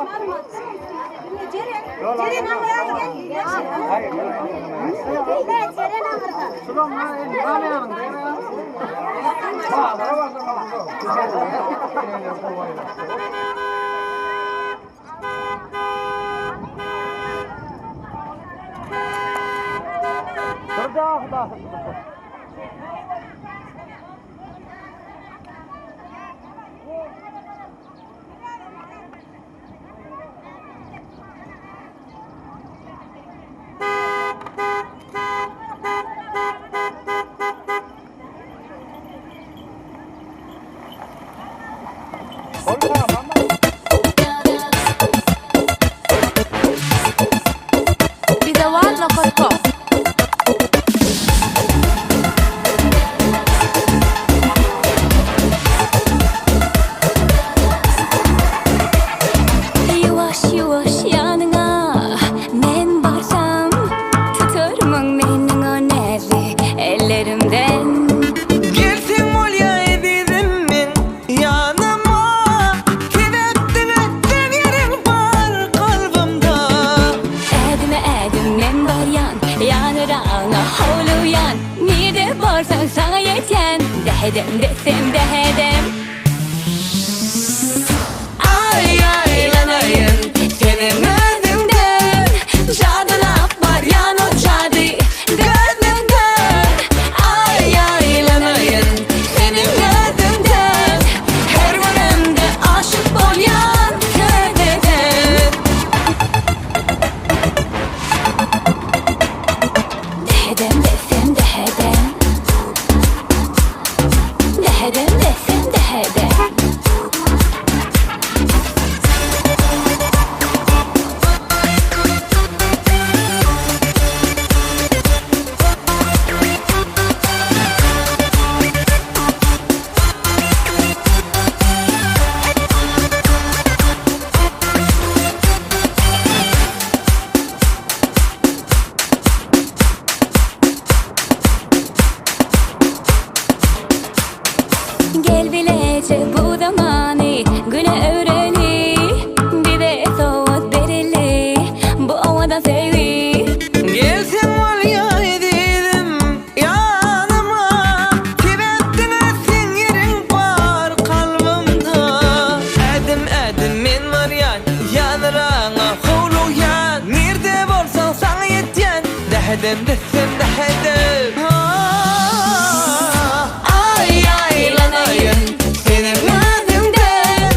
Bizewar.com Ýuwaş ýuwaş ýanyňa men barsam Tutarmyň meniň o näzli ellerimden Gelseň bolýa ezizim meň ýanyma Sebäp diňe seň ýeriň bar kalbymda Ädime ädim men barýan Ýanyragyňa howlugýan Nirde bolsaň saňa ýetýän Dähedem desem dähedem Aý aýlanaýyn seniň özüňden Jadylap barýan o jady gözüňden Aý aýlanaýyn seniň özüňden Her göremde aşyk bolýan täzeden Dähedem desem dähedem Dähedem desem dähedem Gel bilece bu zamany güne öwreli Bize sowgat bereli bu owadan söýgi Gelseň bolýa ezizim ýanyma Sebäp diňe seň ýeriň bar kalbymda Ädim ädim men barýan ýanyraňa howlugýan Nirde bolsaň saňa ýetýän Dähedem desem dähedem Aý aýlanaýyn seniň özüňden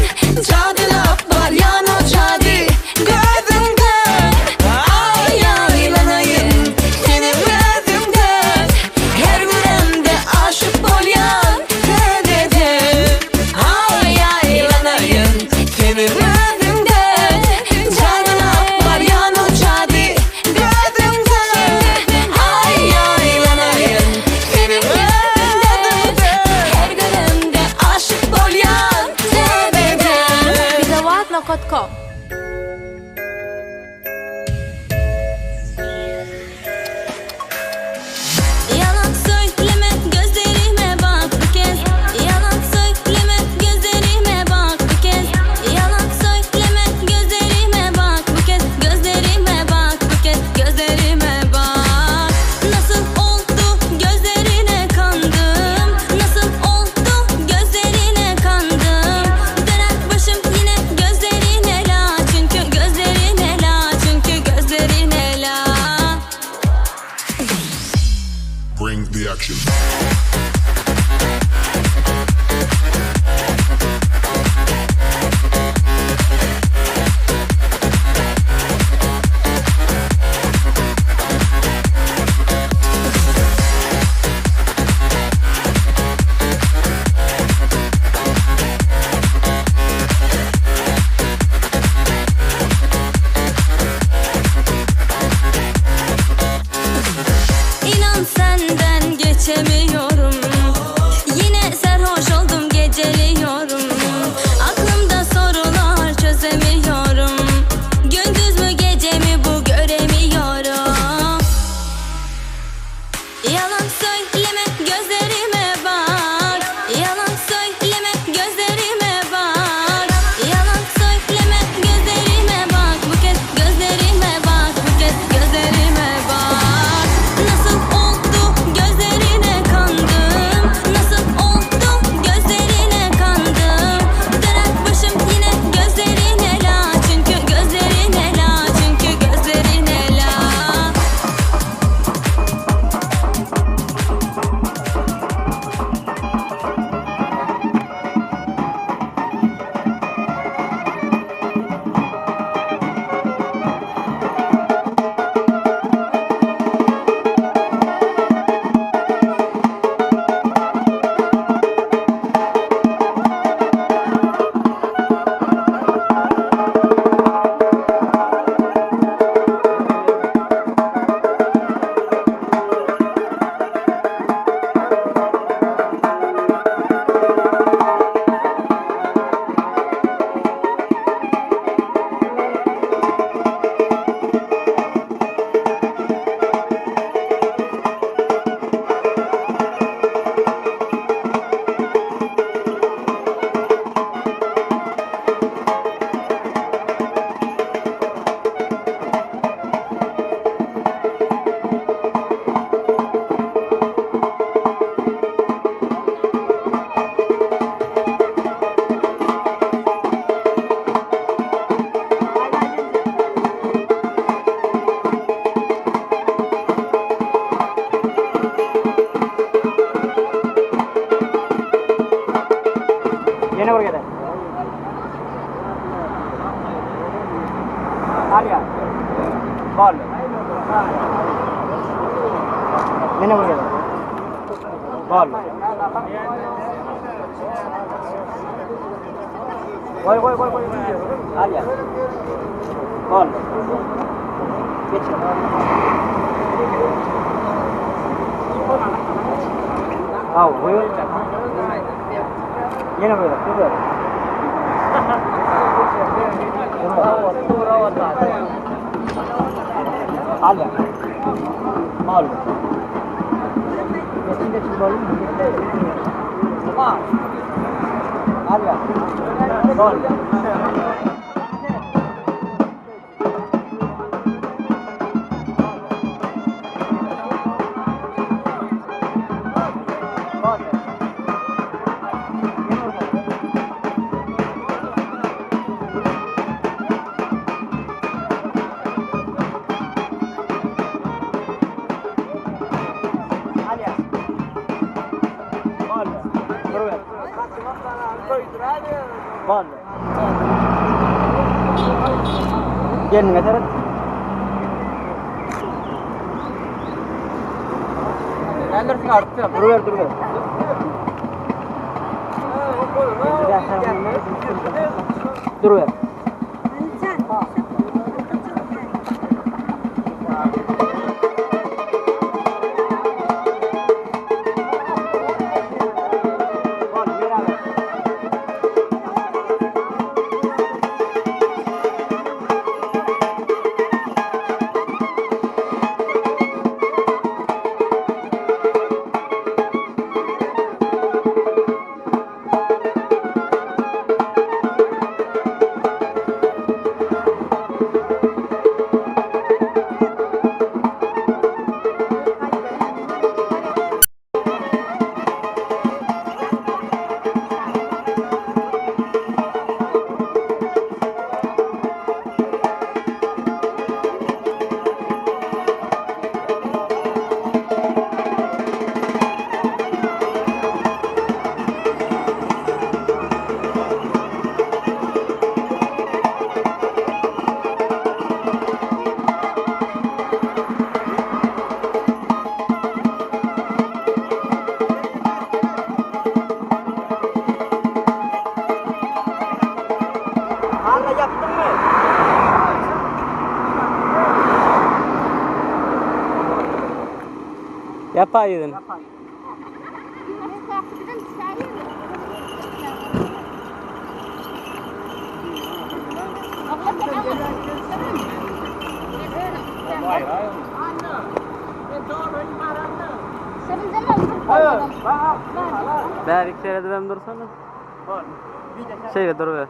Jadylap barýan o jady. Alýa. Boldy. Ýene bir gezek. Boldy. Goý, goý, goý, goý. Alýa. Boldy. Geçir. Haw, goý. Ýene bir gezek, dur. Alýa. Boldy. Geçin, geçin, boldy. Alýa. Boldy. Boldy. Gelniňe seret. Nälersiň artdy? Duruber, duruber. Duruber. Anna ýapdyňmy? Ýapa ýüzüni. Bärik seredibem dursana. Şeýle duruber.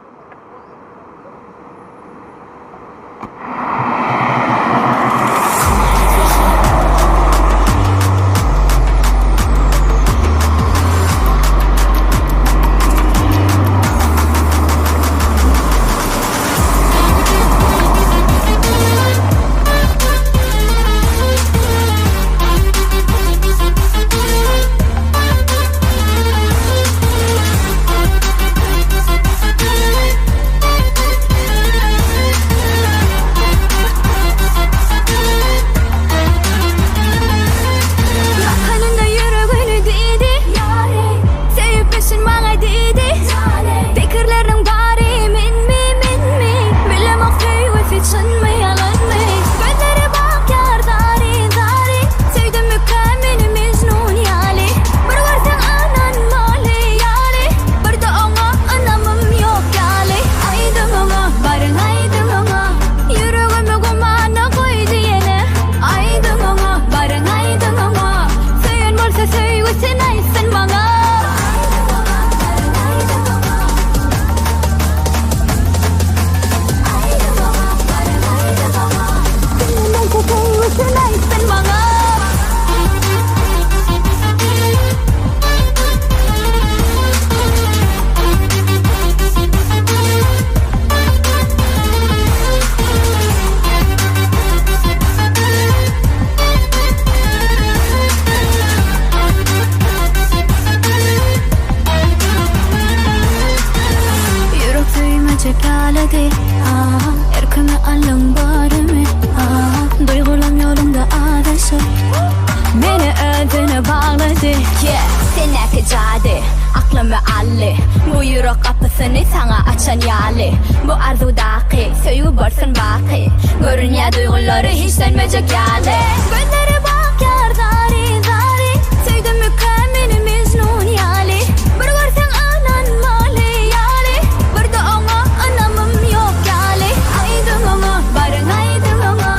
Gapysyny saňa açan ýaly Bu arzuwdaky söýgi bolsun baky Görünýär duýgulary hiç sönmejek ýaly Gözleri bakýar zary-zary Söýdümikä meni Mejnun ýaly Bir görseň ynanmaly ýaly Birde oňa ynamym ýok ýaly Aýdyň oňa, baryň aýdyň oňa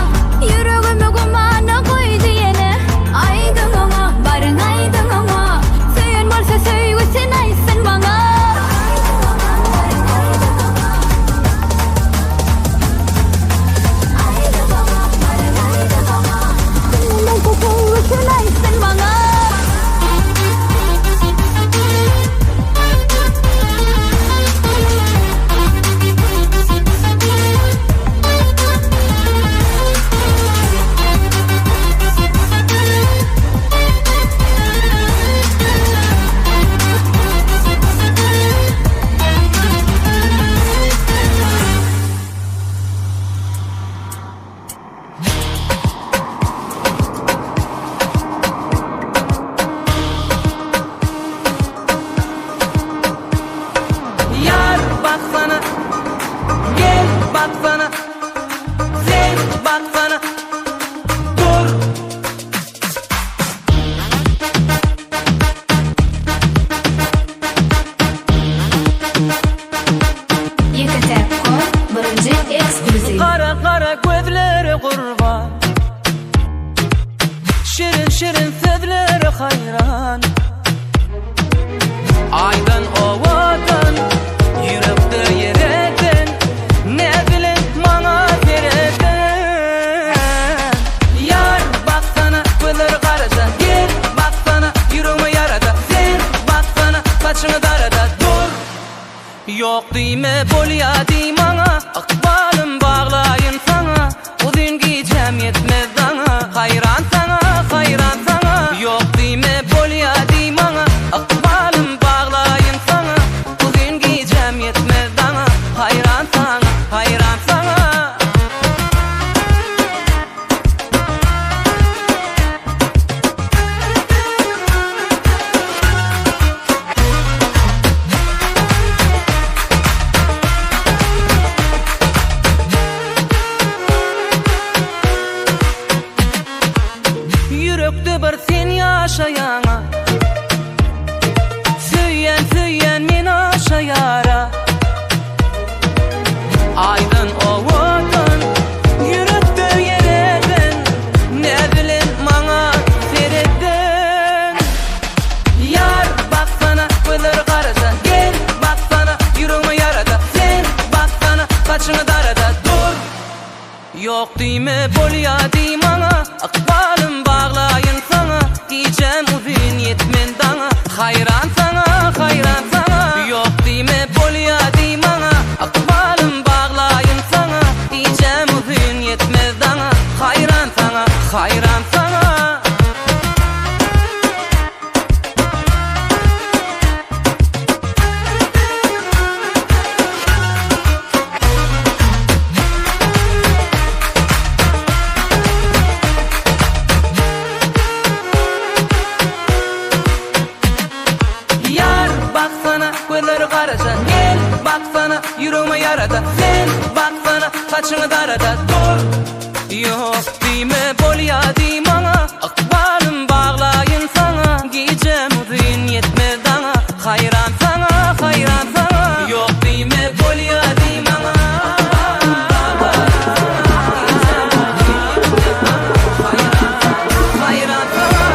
Ýüregimi gumana goýdy ýene Aýdyň oňa, baryň aýdyň oňa Söýen bolsa söýgüsin aýtsyn maňa. Söýen bolsa söýgüsin aýtsyn maňa. Yar baksana, gel baksana, sen baksana, dur. Ýeke-täk kod birinji eksklýuziw. Gara gara gözlere gurban Şirin şirin sözlere haýran Aýdan owadan ýürekde ýer eden Näbilen maňa sereden Ýar baksana gözleri garaja Gel baksana ýüregime ýarada Sen baksana saçyňy darada Dur Ýok diýme bolýa diý maňa Ykbalym baglaýyn saňa Uzyn gijäm ýetmez daňa Haýran saňa, haýran saňa Ýok diýme bolýa diý maňa Ykbalym baglaýyn saňa Uzyn gijäm ýetmez daňa Haýran saňa, haýran saňa. Ýürekde bir sen ýaşaýaňa Söýýän söýýän men aşa ýara Aýdan owadan ýürekde ýer eden Näbilen maňa sereden Ýar baksana gözleri garaja Gel baksana ýüregime ýarada Sen baksana saçyňy darada Dur Ýok diýme bolýa diý maňa Ykbalym baglaýyn saňa Gijäm uzyn ýetmen daňa Haýran saňa haýran saňa Ýok diýme bolýa diý maňa Ykbalym baglaýyn saňa Gijäm uzyn ýetmez daňa Haýran saňa haýran saňa. Ýar baksana gözleri garaja Gel baksana ýüregime ýarada Sen baksana saçyňy darada Dur ýok diýme bolýa diý maňa Ykbalym baglaýyn saňa Gijem uzyn ýetmez daňa Haýran saňa haýran saňa Ýok diýme bolýa diý maňa Haýran saňa.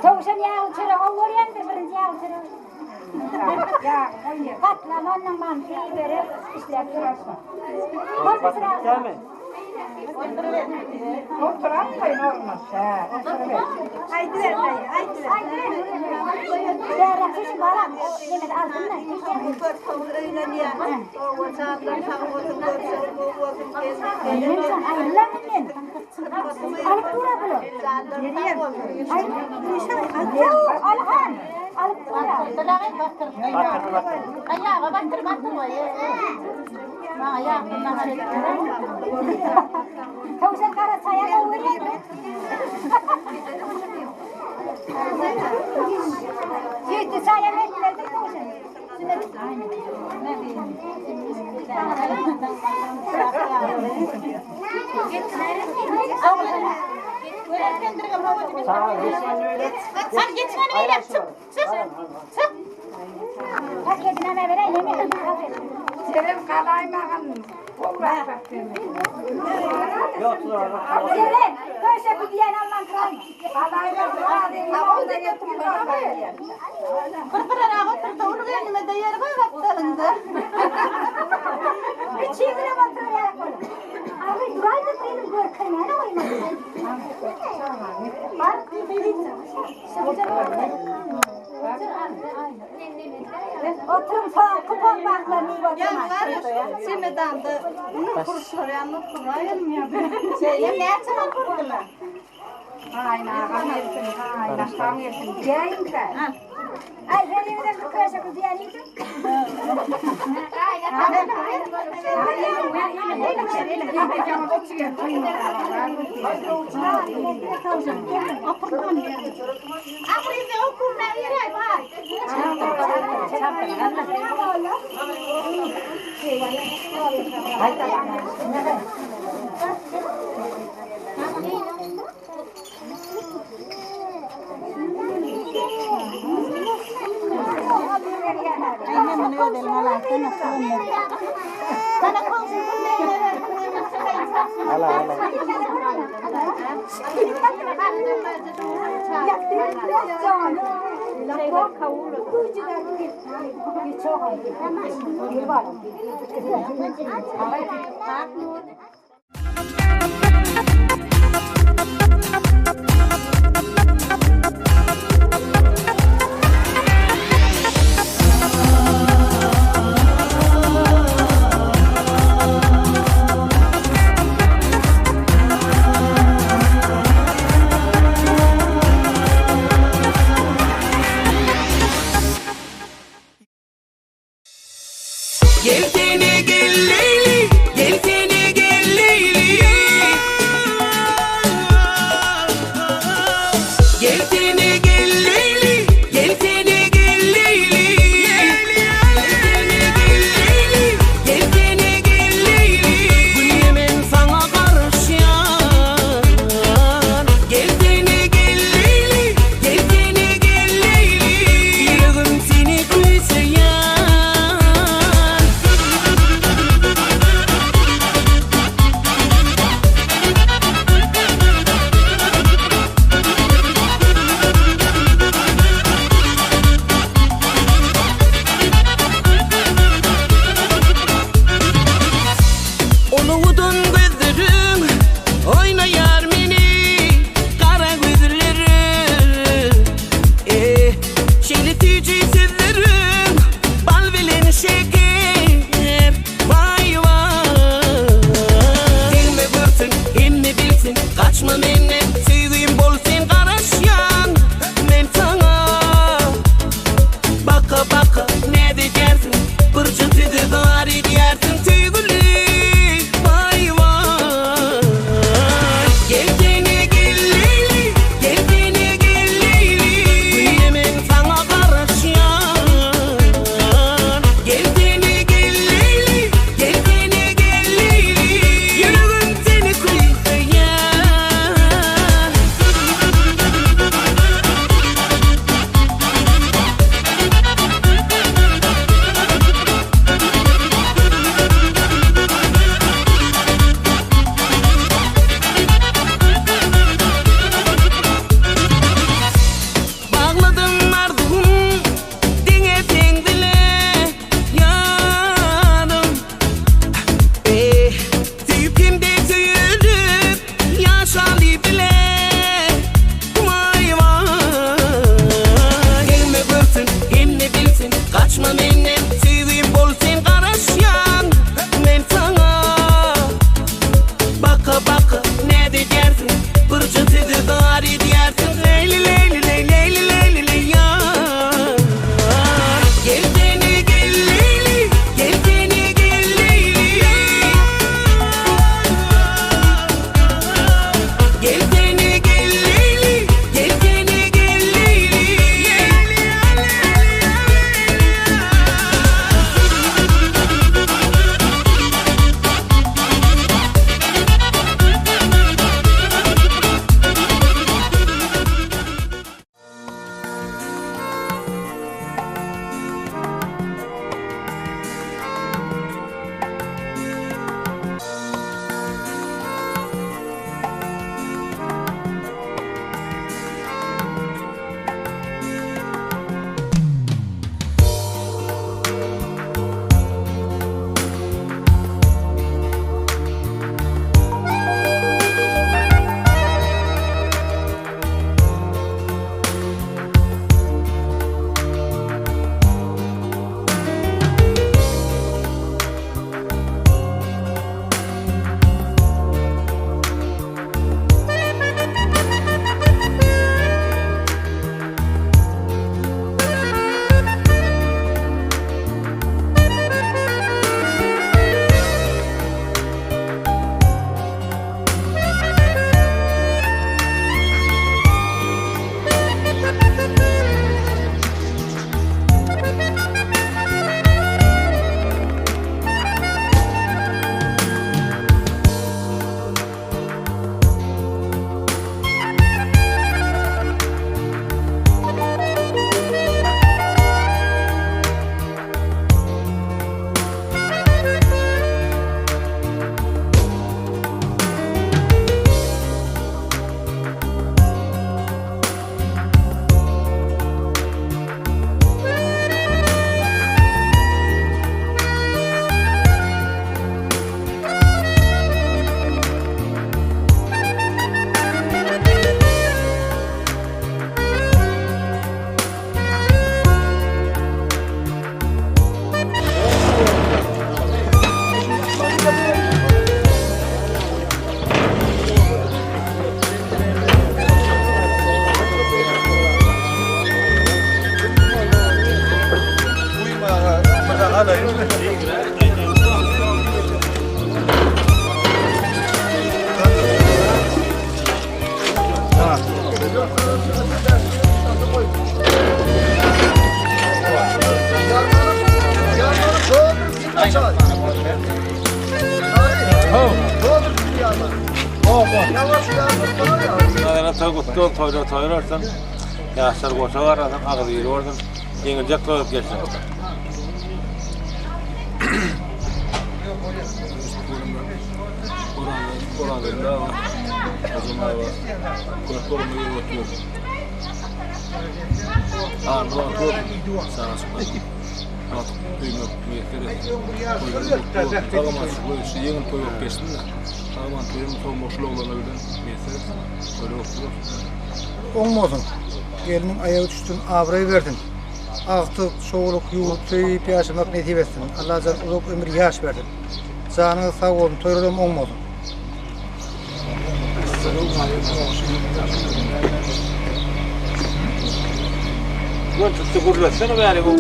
Towşan ýagly çörek gowy görýändir, birinji ýagly çörek. Gatlama ondan manty berip işläp durarsyň. Oturatmaýyn olmasa. Aýdyber daýy, aýdyber. Bäräk çeşim baram. Demek aldym da. Aýrylan men. Alyp dura bular. Alhan. Alyp dura. Ayağa batır batır goý. Maňa ýagly nahar etdiler. Towşan gara çaýa gowy görýär. Süýtli çaýa berdiler towşan. Sen geçmeni beýle çyk çyk çyk. Paketine ne vereyim? Senem galaýmagyn. Gowrak bak seni. Seren, köşe bu diýen alman kıran. Bir bir oturdu, ulu gelnime de yer koy gapdalynda. Bir çiğ oturuyor ya. Abi duraydı benim görkemene oynadı. Bak Oturun soğan kupon banklarını iyi Ya var çemedanda nur kuruşlar ya nur Şeyle ne açan kurdular? Aynen ağam gelsin, aynen ağam gelsin. Gelin ben. Ay ben evde bir köşe kızı yanıydım. Ahrize okuluna verey bak. Sana komşu Ala ala. Gel seni gel Leyli, gel seni gel. Nazara toý gutly bolsun, toýlar toý bolsun. Ýaşlar goşa garasyn, agyz biri bolsun. Ýeňiljek toý bolup geçsin. Orazgeldi aga, Hojam aga, körpe ogluny görüp otyr. Anly wagty bolsun, çagajyklar. Agtyk söýmek miýesser etsin. Toýlar gutly bolsun. Sag-aman şu ýeňil toý bolup geçsin-de. Sag-aman toýuň soňuna şul oglanlar bilen miýesser etsin. Toýlar gutly bolsun. Oňmasyn. Gelniň aýagy düşsün, abraý bersin. Agtyk, çowluk, ýurt söýüp ýaşamak nesip etsin. Allajan uzak ömür ýaş bersin. Janyňyz sag bolsun, toýlaram oň bolsun. Gör tutdy gürletsene bäri bu.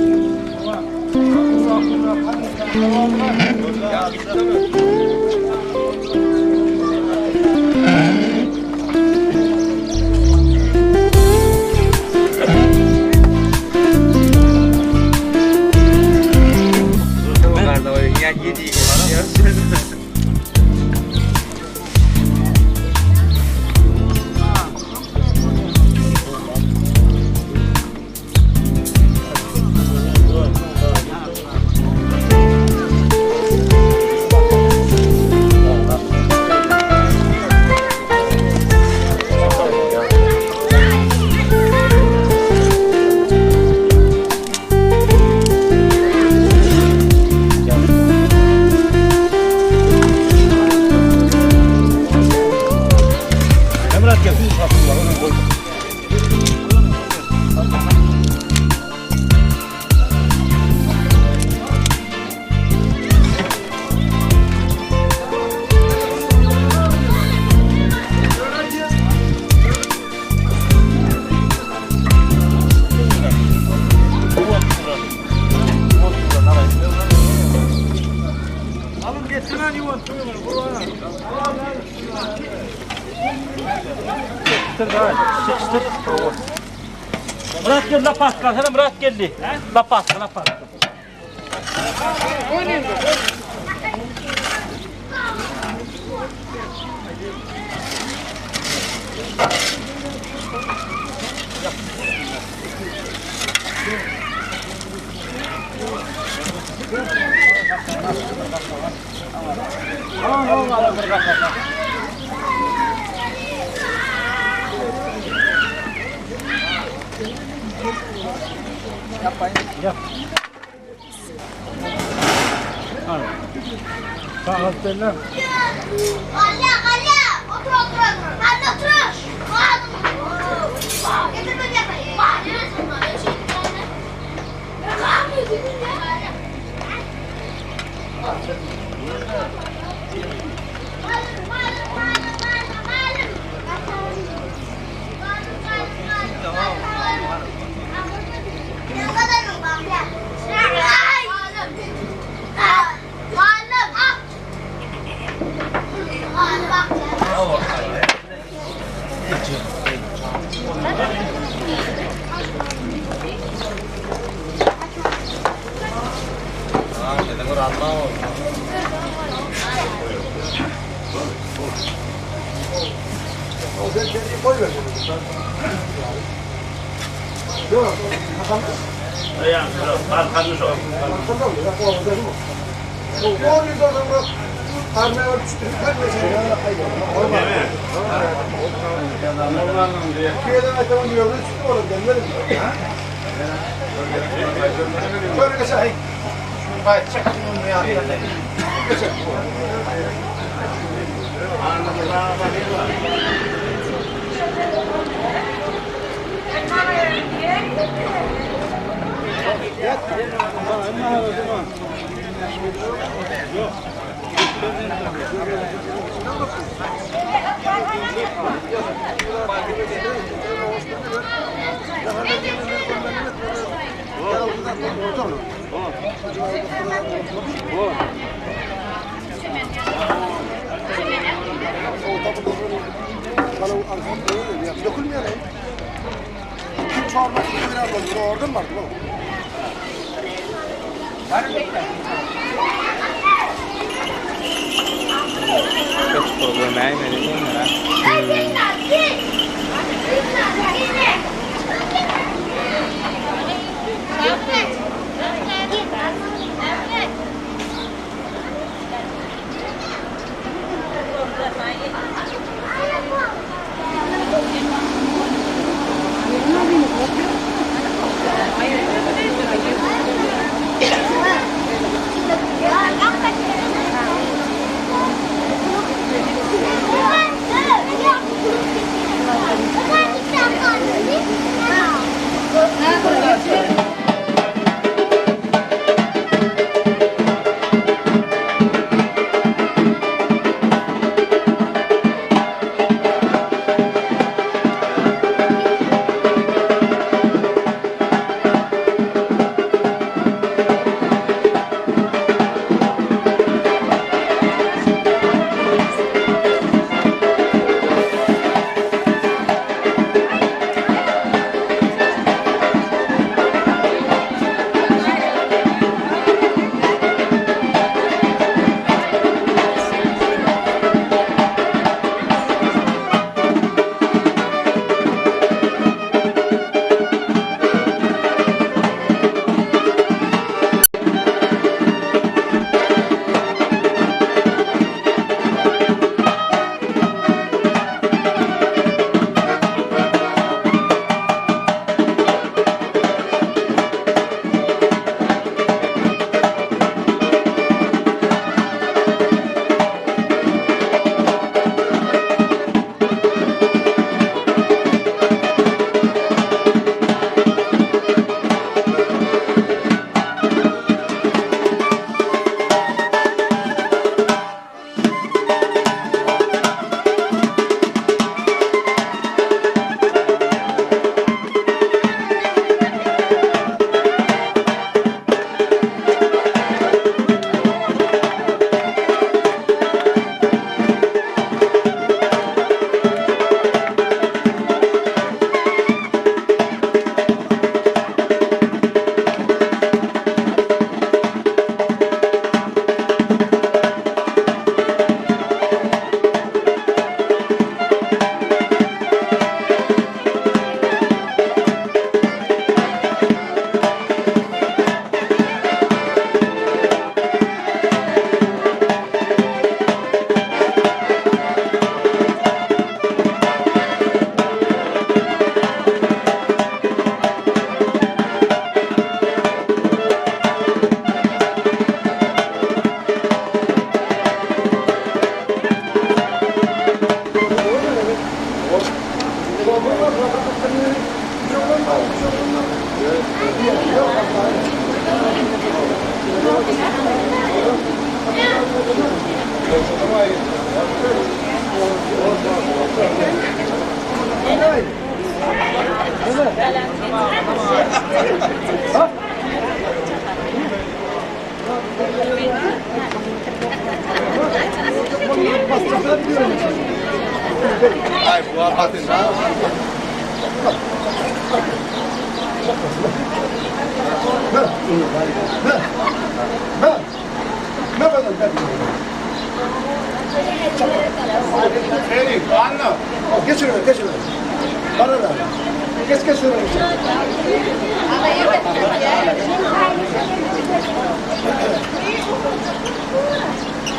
Murat geldi lapatka, sana Murat geldi. Lapatka, lapatka. Yap. Galla galla otur otur otur. Hadi otur. Getir ben yapayım. Çorba biraz oldu. Oradan var bu.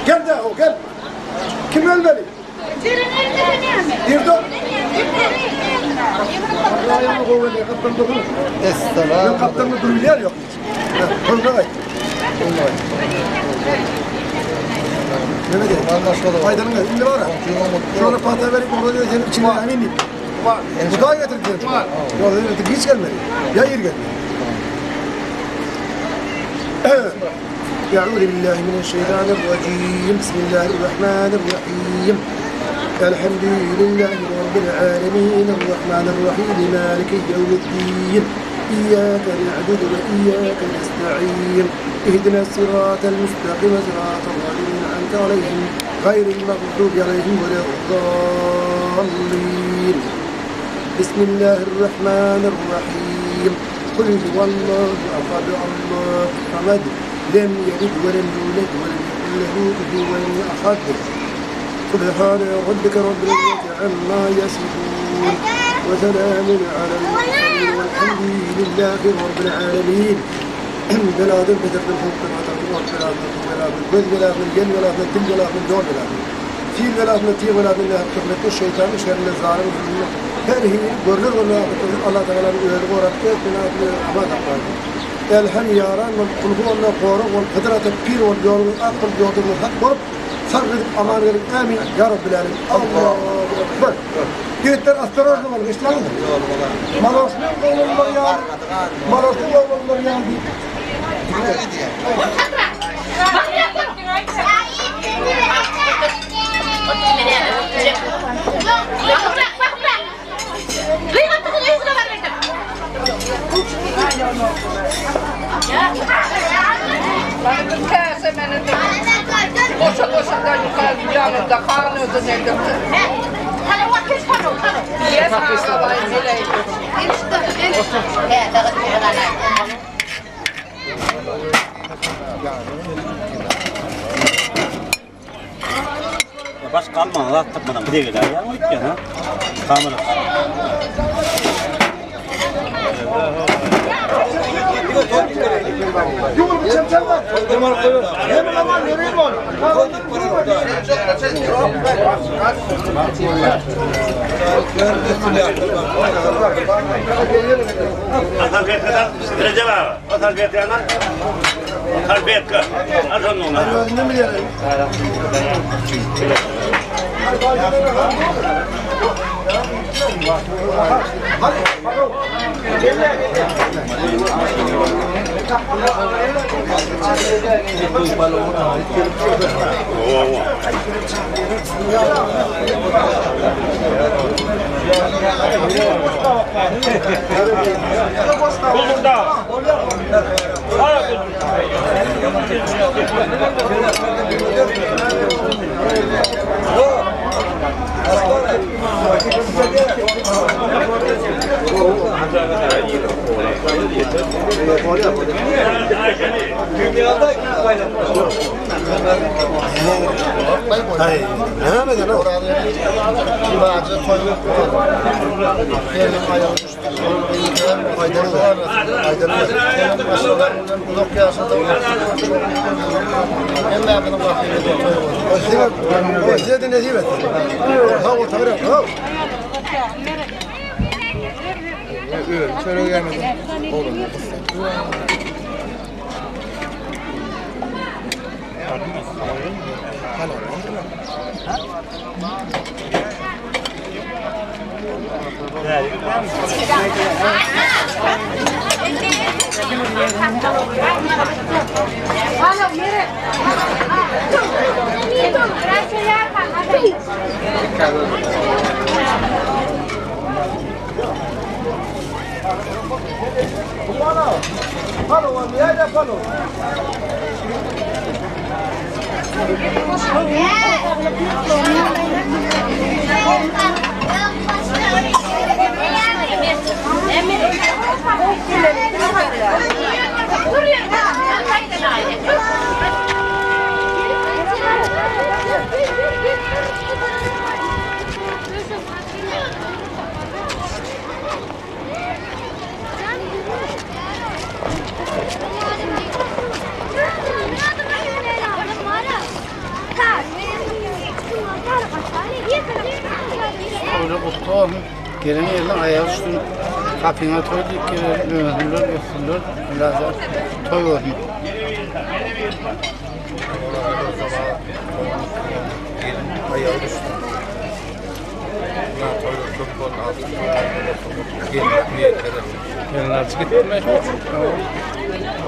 Gel de o gel. Kim ölmeli? Esselam. Kaptanı durmuyor yok. Tolga Mehmet Faydanın indi var. Şurada pata verip orada diyor senin içine emin değil. Bu daha getirdi. Yok hiç gelmedi. Ya yer gelmedi. أعوذ بالله من الشيطان الرجيم بسم الله الرحمن الرحيم الحمد لله رب العالمين الرحمن الرحيم مالك يوم الدين إياك نعبد وإياك نستعين اهدنا الصراط المستقيم صراط الذين أنعمت عليهم غير المغضوب عليهم ولا الضالين. Bismillahirrahmanirrahim. Kul huwallahu ahad Allahu samad. Lem yelid ve lem yulad ve lem yekun lehu kufuven ahad. Subhane rabbike rabbil izzeti amma yasifun. Ve selamun alel murselin velhamdülillahi rabbil alemin. Beladan beterden howpdan hatardan ot belasyndan suw belasyndan göz belasyndan ýel belasyndan dil belasyndan ýol belasyndan sil belasyndan tyg belasyndan nähak töhmetden şeýtanyň şerinden zalymyň zulmyndan her hili görler görmez apatlardan Allah Tagalanyň özi gorap öz penasyny özi aman saklasyn. Elhem ýaran bolup kulhu Allah gorag bolup Hydyr ata pir bolup ýoluňyz ak bolup ýoldaşyňyz hak bolup sag gidip aman geliň ämin ýa Rabbil alemin Allahu Ekber. Ýigitler astorojny boluň eşitýäňizmi? Maloşnyň oglanlary ýaly Maloşnyň oglanlary ýaly diýip. Baş galman zat tapmadan bir geler ya öýtken ha. Kamera. Hasan Recep abi. Hasan Berkan'dan. Salfetka. Al şonu ona. Buldum da. Hayır. Ne eden o? Size de nesip etsin. Ha o tabii. Ha. Şöyle gelmedi. Öyle kutlu olsun. Gelen yerine ayağı üstüne kapına toy deyip gelelim. Ömürler, öksürler. Biraz toy olsun. Ayağı düştü. Gelinler gitme.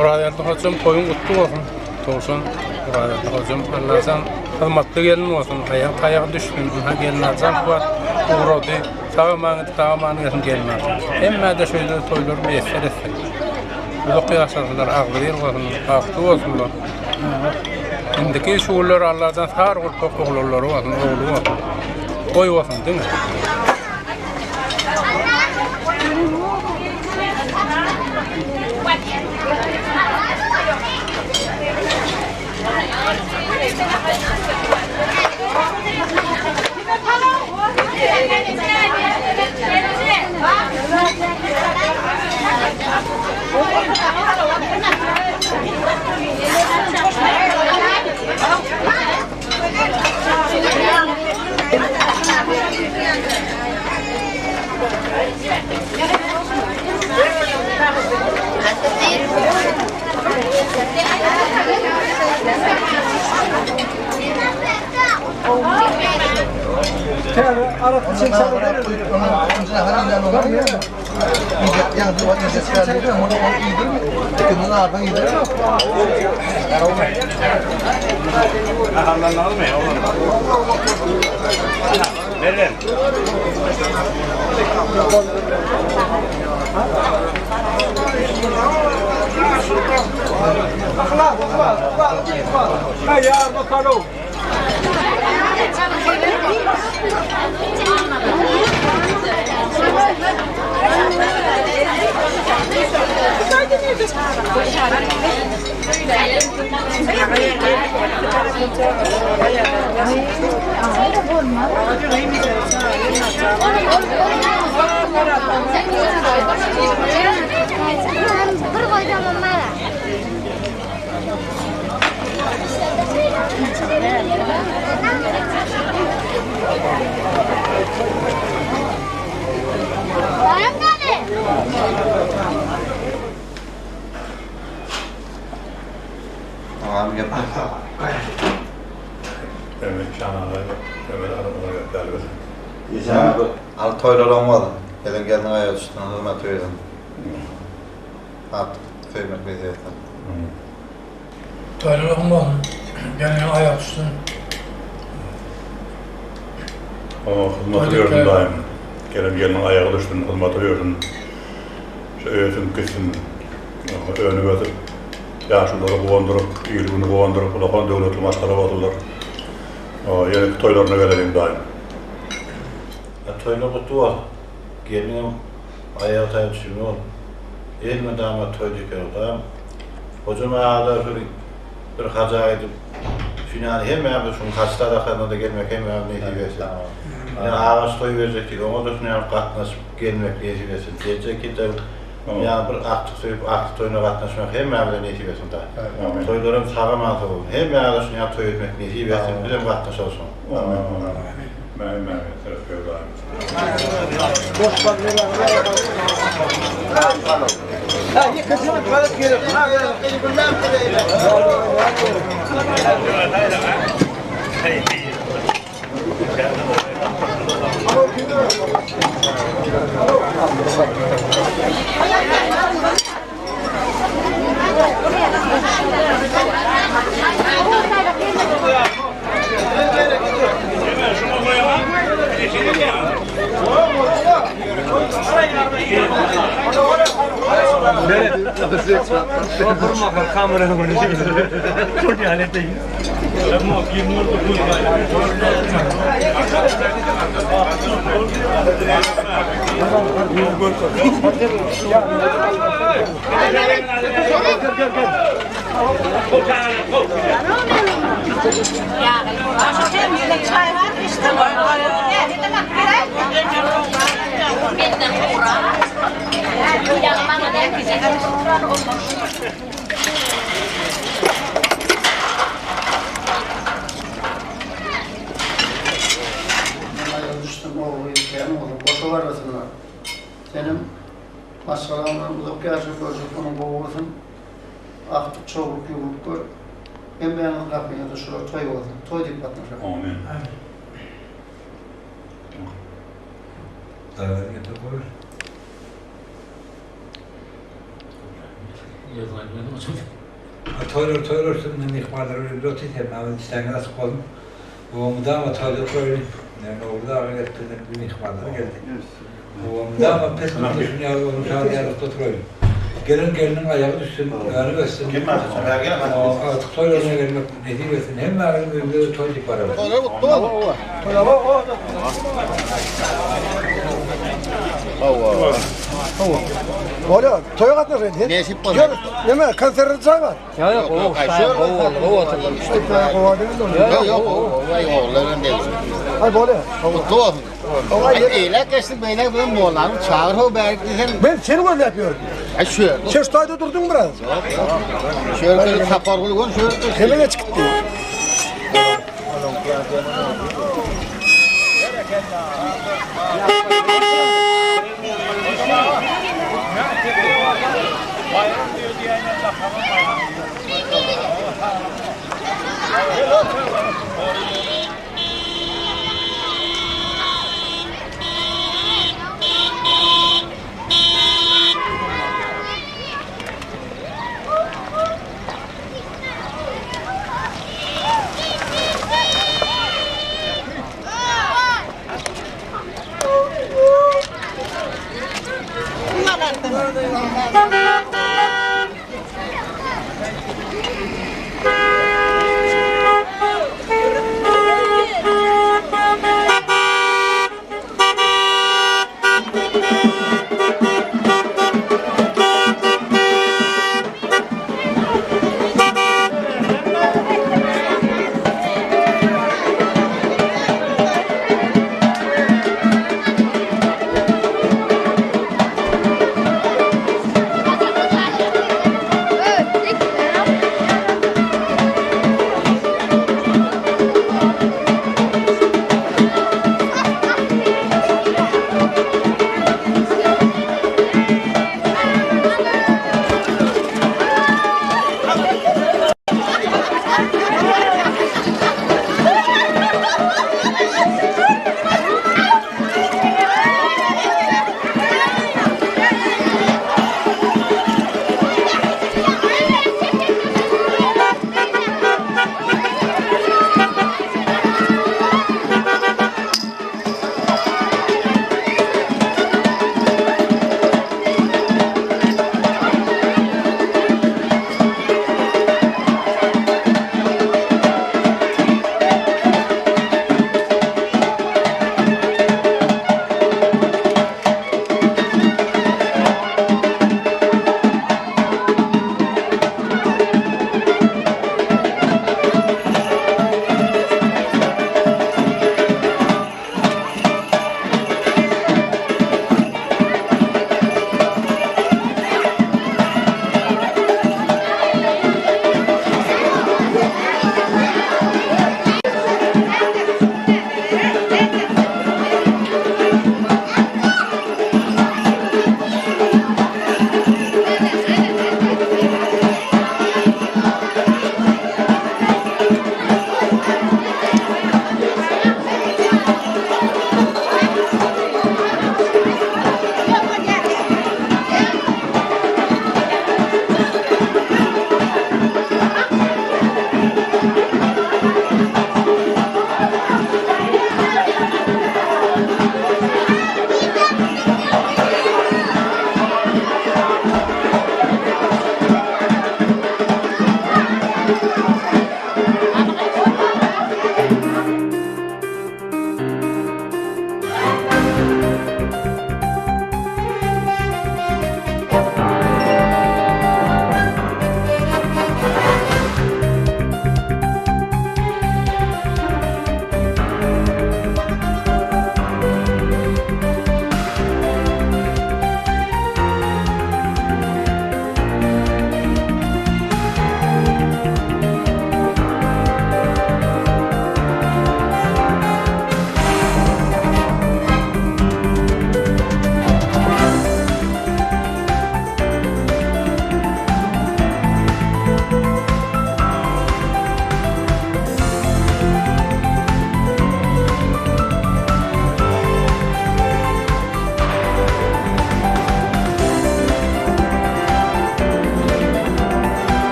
Oralarda hocam toyun kutlu olsun. Towşan oralarda hocam Allah'tan hyzmatly gelin olsun. Ayak taýagy düşsün. Ha gelin aljan kuwat ugrady. Sag aman gidip sag aman gelsin gelin aljan. Hemmä-de şeýle toýlar miýesser etsin. Uzak ýaşasynlar, agzybir bolsunlar, bagtly bolsunlar. Indiki şu günler Allahdan sar gurpak oglanlary bolsun, ogly bolsun. Toý bolsun diňe. Mergen. Bir koyacağım bana. Agam gep. Evet, şanala, evet, arabada geldi. Işan al toýlar oňmady. Gelen gelin aýagy düşdün, hyzmat öýden. Artyk söýmek nesip etsin. Toýlar oňmady. Gelin aýagy düşsün. O hyzmaty gördüm daýym. Gelen gelin aýagy düşsün, hyzmaty gördüm. Şu öýe gitsin. Önüp ötüp, ýaşululary guwandyryp, il günü guwandyryp, ulakan döwletli maşgala boldular. Ýene toýlaryna gelelim daýym. Toýlar gutly bolsun. Geliniň aýagy taýy düşümli bolsun. Elmydama toý diker daýym. Hojam aga şu bir haja gidip, şunýany hemmämiz şuň haç sadakasyna-da gelmek hemmämiz nesip etsin. Ine agaç toý berjek diýip, oňa-da şunýany gatnaşyp gelmek nesip etsin. Geljek ýylda ýa bir agtyk söýüp agtyk toýuna gatnaşmak hemmämize nesip etsin daýym. Toýlaram sag-aman sowulsyn. Hemmämize şunýany toý etmek nesip etsin. Bizem gatnaşaly şoňa. Amin. Amin. Amin. Düşdüm oğlu ýetýän oğlu boşa barasynlar. Senem maşgalaňdan uzak ýaşap görjek onuň gowy bolsun. Agtyk çowluk ýuwlup gör. Hemmäňiz gapyňyzda şular toý bolsun. Toý diýip gatnaşalyň. Amin. Toýlar toýlar üstünden myhmanlar bilen bir otyr hemmämiz işdäňiz açyk bolsun. Bu mydama toýlar toýly. Yani Nowruz aga gelip bizden bir myhmanlar geldi. Bu mydama pes durşun ýaly bolsun, şadyýanlykda oturaýyn. Gelen geliniň aýagy düşsün, öňi össün. Artyk toýlaryna gelmek nesip etsin. Hemmämiziň öýümizde toý diýip bararys. Bolýar, toýa gatnaşaýyn. Nesip bolsa. Ýör, neme, konsert jaý bar. Ýok, ýok, gowy, gowy boldy, gowy oturdy. Ýok, ýok, gowy, ogullar degişli. Aý bolýar. Gutly bolsun. Ay eýläk geçdik, beýläk bilen mollany çagyr ho bärik diýsem. Men seni gözläp ýörün. Ay şu ýerde. Sen şu taýda durduň biraz. Şu ýerde Sapargül gör, şu ýerde. Hemen geç gitdi. Gelsene.